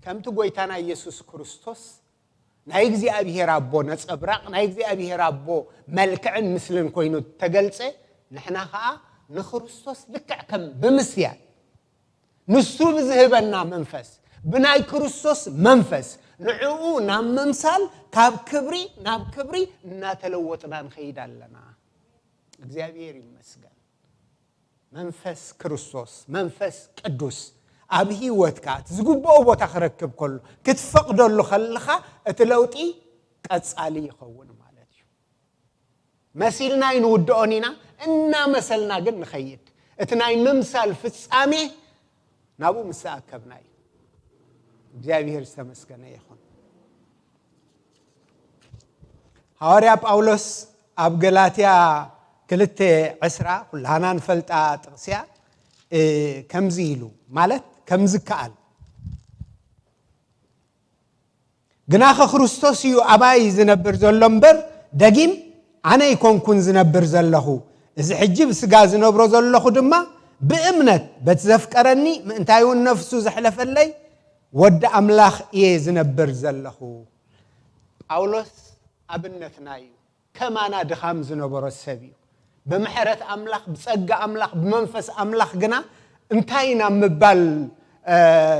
ከምቲ ጎይታና ኢየሱስ ክርስቶስ ናይ እግዚኣብሔር ኣቦ ነጸብራቕ፣ ናይ እግዚኣብሔር ኣቦ መልክዕን ምስልን ኮይኑ ተገልጸ፣ ንሕና ኸኣ ንክርስቶስ ልክዕ ከም ብምስያል፣ ንሱ ብዝህበና መንፈስ፣ ብናይ ክርስቶስ መንፈስ ንዕኡ ናብ ምምሳል ካብ ክብሪ ናብ ክብሪ እናተለወጥና ንኸይድ ኣለና። እግዚኣብሔር ይመስገን። መንፈስ ክርስቶስ፣ መንፈስ ቅዱስ ኣብ ህይወትካ እቲ ዝግብኦ ቦታ ክረክብ ከሎ፣ ክትፈቕደሉ ከለኻ፣ እቲ ለውጢ ቀጻሊ ይኸውን ማለት እዩ። መሲልና ኣይንውድኦን ኢና፣ እናመሰልና ግን ንኸይድ። እቲ ናይ ምምሳል ፍጻሜ ናብኡ ምስ ተኣከብና እዩ። እግዚኣብሔር ዝተመስገነ ይኹን። ሃዋርያ ጳውሎስ ኣብ ገላትያ ክልተ ዕስራ፣ ኩላና ንፈልጣ ጥቕስያ፣ እ፣ ከምዚ ኢሉ፣ ማለት ከምዚ ከኣል፣ ግናኸ ክርስቶስ እዩ ኣባይ ዝነብር ዘሎ እምበር፣ ደጊም ኣነ ኣይኮንኩን ዝነብር ዘለኹ። እዚ ሕጂ ብስጋ ዝነብሮ ዘለኹ ድማ ብእምነት በቲ ዘፍቀረኒ፣ ምእንታይውን ነፍሱ ዘሕለፈለይ ወዲ ኣምላኽ እየ ዝነብር ዘለኹ። ጳውሎስ ኣብነትና እዩ። ከማና ድኻም ዝነበሮ ሰብ እዩ። ብምሕረት ኣምላኽ፣ ብጸጋ ኣምላኽ፣ ብመንፈስ ኣምላኽ ግና እንታይ ኢና ምባል፣ እ፣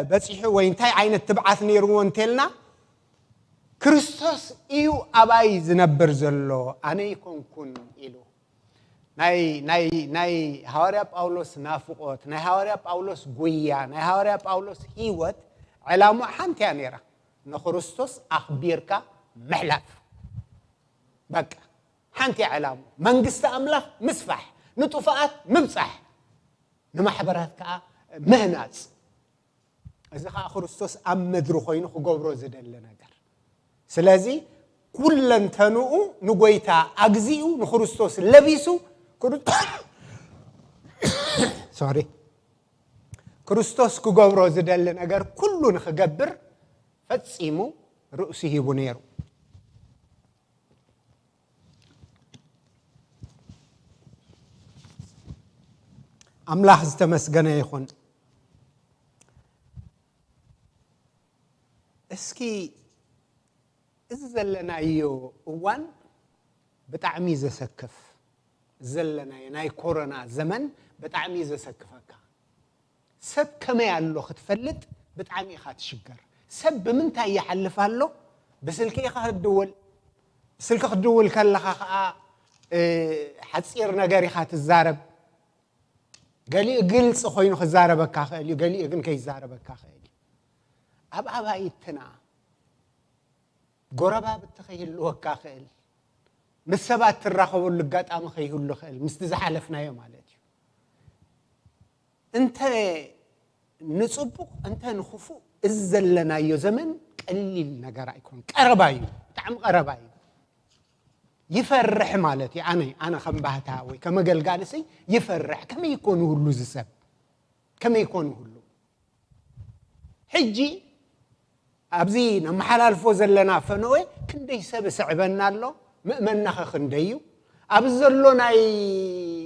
በጺሑ ወይ እንታይ ዓይነት ትብዓት ነይርዎ እንተልና፣ ክርስቶስ እዩ ኣባይ ዝነብር ዘሎ፣ ኣነ ኣይኮንኩን ኢሉ። ናይ፣ ናይ፣ ናይ ሃዋርያ ጳውሎስ ናፍቖት፣ ናይ ሃዋርያ ጳውሎስ ጉያ፣ ናይ ሃዋርያ ጳውሎስ ህይወት ዕላምኡ ሓንቲ እያ ነይራ፣ ንክርስቶስ ኣኽቢርካ ምሕላፍ። በቃ ሓንቲ እያ ዕላምኡ፣ መንግስቲ ኣምላኽ ምስፋሕ፣ ንጥፉኣት ምብጻሕ፣ ንማሕበራት ከኣ ምህናጽ። እዚ ኸኣ ክርስቶስ ኣብ ምድሪ ኮይኑ ክገብሮ ዝደሊ ነገር። ስለዚ ኩለንተንኡ ንጎይታ ኣግዚኡ ንክርስቶስ ለቢሱ፣ ክሩ-፣ ሶሪ፣ ክርስቶስ ክገብሮ ዝደሊ ነገር ኩሉ ንክገብር ፈጺሙ ርእሱ ሂቡ ነይሩ። ኣምላኽ ዝተመስገነ ይኹን። እስኪ እዚ ዘለናዮ እዋን ብጣዕሚ ዘሰክፍ፣ ዘለናዮ ናይ ኮሮና ዘመን ብጣዕሚ ዘሰክፈካ። ሰብ ከመይ ኣሎ ክትፈልጥ ብጣዕሚ ኢኻ ትሽገር። ሰብ ብምንታይ ይሓልፍ ኣሎ? ብስልኪ ኢኻ ክትድውል። ብስልኪ ክትድውል ከለኻ ኸኣ፣ እ፣ ሓጺር ነገር ኢኻ ትዛረብ። ገሊኡ ግልጺ ኮይኑ ክዛረበካ ክእል እዩ፣ ገሊኡ ግን ከይዛረበካ ክእል እዩ። ኣብ ኣባይትና ጎረባብቲ ከይህልወካ ክእል፣ ምስ ሰባት ትራኸበሉ ኣጋጣሚ ከይህሉ ክእል፣ ምስቲ ዝሓለፍናዮ ማለት እዩ። እንተ ንጽቡቕ እንተ ንኽፉእ፣ እዚ ዘለናዮ ዘመን ቀሊል ነገር ኣይኮን፣ ቀረባ እዩ፣ ብጣዕሚ ቀረባ እዩ። ይፈርሕ ማለት እዩ። ኣነ፣ ኣነ ከም ባህታ ወይ ከም ኣገልጋሊ ሲ ይፈርሕ። ከመይ ይኮን ይህሉ እዚ ሰብ? ከመይ ይኮን ይህሉ? ሕጂ ኣብዚ ነመሓላልፎ ዘለና ፈነወ ክንደይ ሰብ ይስዕበና ኣሎ? ምእመናኸ ክንደይ እዩ? ኣብዚ ዘሎ ናይ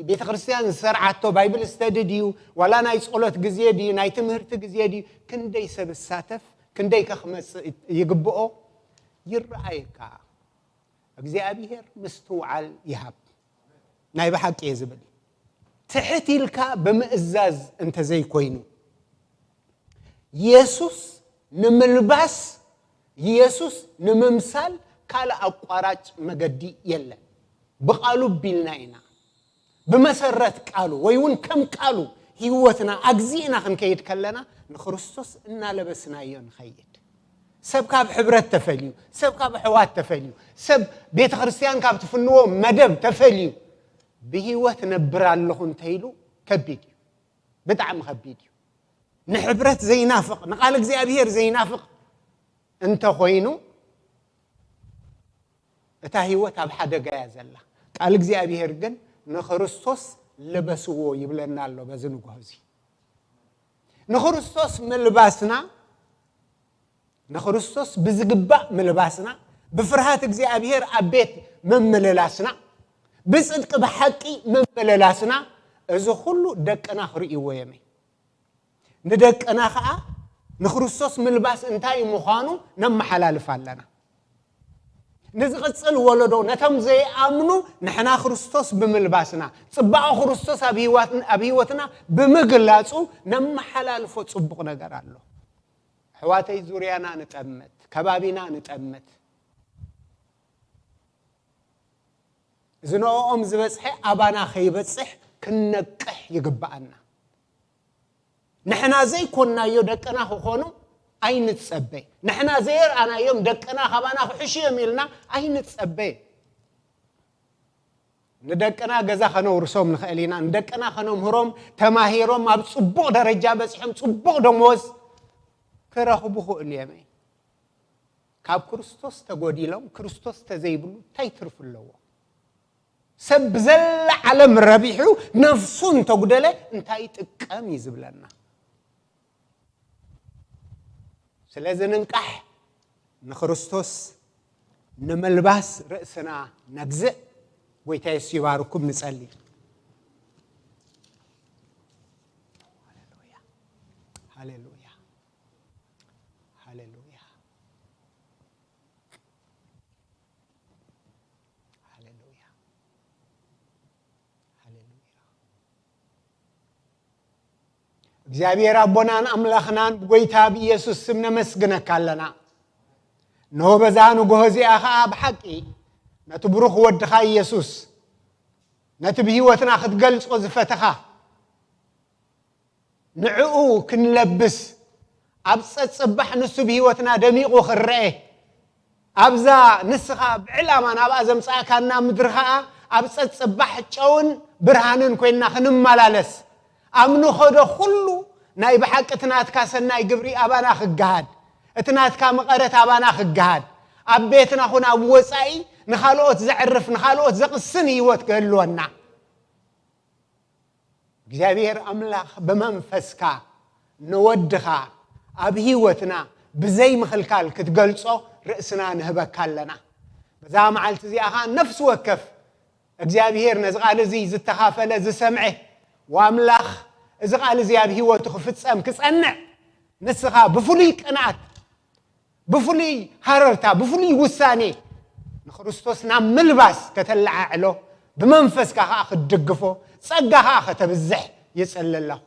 ቤተ ክርስቲያን ዝሰርዓቶ ባይብል ስተዲ ድዩ? ዋላ ናይ ጸሎት ግዜ ድዩ? ናይ ትምህርቲ ግዜ ድዩ? ክንደይ ሰብ ይሳተፍ? ክንደይ ከ ክመጽእ ይግብኦ? ይረኣየካ። እግዚኣብሔር ምስትውዓል ይሃብ። ናይ ብሓቂ እየ ዝብል። ትሕት ኢልካ ብምእዛዝ እንተዘይኮይኑ፣ የሱስ ንምልባስ፣ የሱስ ንምምሳል ካልእ ኣቋራጭ መገዲ የለን። ብቓሉ ቢልና ኢና። ብመሰረት ቃሉ ወይ እውን ከም ቃሉ ህይወትና ኣግዚእና ክንከይድ ከለና ንክርስቶስ እናለበስናዮ ንኸይድ። ሰብ ካብ ሕብረት ተፈልዩ፣ ሰብ ካብ ኣሕዋት ተፈልዩ፣ ሰብ ቤተ ክርስቲያን ካብ ትፍንዎ መደብ ተፈልዩ ብህይወት ነብር ኣለኹ እንተኢሉ ከቢድ እዩ። ብጣዕሚ ከቢድ እዩ። ንሕብረት ዘይናፍቕ፣ ንቃል እግዚኣብሔር ዘይናፍቕ እንተኾይኑ እታ ህይወት ኣብ ሓደጋ እያ ዘላ። ቃል እግዚኣብሔር ግን ንክርስቶስ ልበስዎ ይብለና ኣሎ በዚ ንግሆ እዚ። ንክርስቶስ ምልባስና፣ ንክርስቶስ ብዝግባእ ምልባስና፣ ብፍርሃት እግዚኣብሔር ኣብ ቤት ምምልላስና፣ ብጽድቂ ብሓቂ ምምልላስና፣ እዚ ኩሉ ደቅና ክርእይዎ እዮም። ንደቅና ኸኣ ንክርስቶስ ምልባስ እንታይ ምዃኑ ነመሓላልፍ ኣለና። ንዝቕጽል ወለዶ፣ ነቶም ዘይኣምኑ፣ ንሕና ክርስቶስ ብምልባስና፣ ጽባቐ ክርስቶስ ኣብ ህይወት-፣ ኣብ ህይወትና ብምግላጹ ነመሓላልፎ ጽቡቕ ነገር ኣሎ። ኣሕዋተይ፣ ዙርያና ንጠምት፣ ከባቢና ንጠምት። እዚ ንዕኦም ዝበጽሐ ኣባና ከይበጽሕ ክንነቅሕ ይግብኣና። ንሕና ዘይኮንናዮ ደቅና ክኾኑ ኣይንጸበ። ንሕና ዘየርኣናዮም ደቅና ካባና ክሕሹ እዮም ኢልና ኣይንጸበ። ንደቅና ገዛ ከነውርሶም ንኽእል ኢና። ንደቅና ከነምህሮም፣ ተማሂሮም ኣብ ጽቡቕ ደረጃ በጺሖም ጽቡቕ ደሞዝ ክረኽቡ ክእሉ እዮም። ካብ ክርስቶስ ተጎዲሎም፣ ክርስቶስ ተዘይብሉ እንታይ ትርፊ ኣለዎ? ሰብ ብዘላ ዓለም ረቢሑ ነፍሱ እንተጉደለ እንታይ ይጥቀም እዩ ዝብለና። ስለዚ ንንቃሕ፣ ንክርስቶስ ንምልባስ ርእስና ነግዝእ። ጎይታ የሱስ ይባርኩም። ንጸሊ። ሃሌሉያ፣ ሃሌሉያ፣ ሃሌሉያ፣ ሃሌሉያ፣ ሃሌሉያ። እግዚኣብሔር ኣቦናን ኣምላኽናን ብጎይታ ብኢየሱስ ስም ነመስግነካ ኣለና። እንሆ በዛ ንግሆ እዚኣ ኸኣ ብሓቂ ነቲ ብሩኽ ወድኻ ኢየሱስ፣ ነቲ ብህይወትና ክትገልጾ ዝፈተኻ፣ ንዕኡ ክንለብስ፣ ኣብ ጸጽባሕ ንሱ ብህይወትና ደሚቑ ክረአ፣ ኣብዛ ንስኻ ብዕላማ ናብኣ ዘምጻእካና ምድሪ ኸኣ ኣብ ጸጽባሕ ጨውን ብርሃንን ኮይንና ክንመላለስ፣ ኣብ ንኸዶ ኩሉ ናይ ብሓቂ እቲ ናትካ ሰናይ ግብሪ ኣባና ክገሃድ፣ እቲ ናትካ መቐረት ኣባና ክገሃድ፣ ኣብ ቤትና ኹን ኣብ ወጻኢ ንኻልኦት ዘዕርፍ፣ ንኻልኦት ዘቕስን ህይወት ክህልወና። እግዚኣብሔር ኣምላኽ ብመንፈስካ ንወድኻ ኣብ ህይወትና ብዘይ ምኽልካል ክትገልጾ ርእስና ንህበካ ኣለና። በዛ መዓልቲ እዚኣ ኸኣ ነፍሲ ወከፍ እግዚኣብሔር ነዚ ቃል እዚ ዝተኻፈለ ዝሰምዐ፣ ወኣምላኽ እዚ ቃል እዚ ኣብ ህይወቱ ክፍጸም ክጸንዕ ንስኻ ብፍሉይ ቅንኣት ብፍሉይ ሃረርታ፣ ብፍሉይ ውሳኔ ንክርስቶስ ናብ ምልባስ ከተለዓዕሎ፣ ብመንፈስካ ኸኣ ክትድግፎ፣ ጸጋ ኸኣ ከተብዝሕ ይጽሊ ኣለኹ።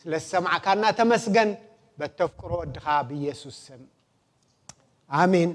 ስለ ዝሰማዕካና ተመስገን፣ በተፍቅሮ ወድኻ ብኢየሱስ ስም። ኣሜን።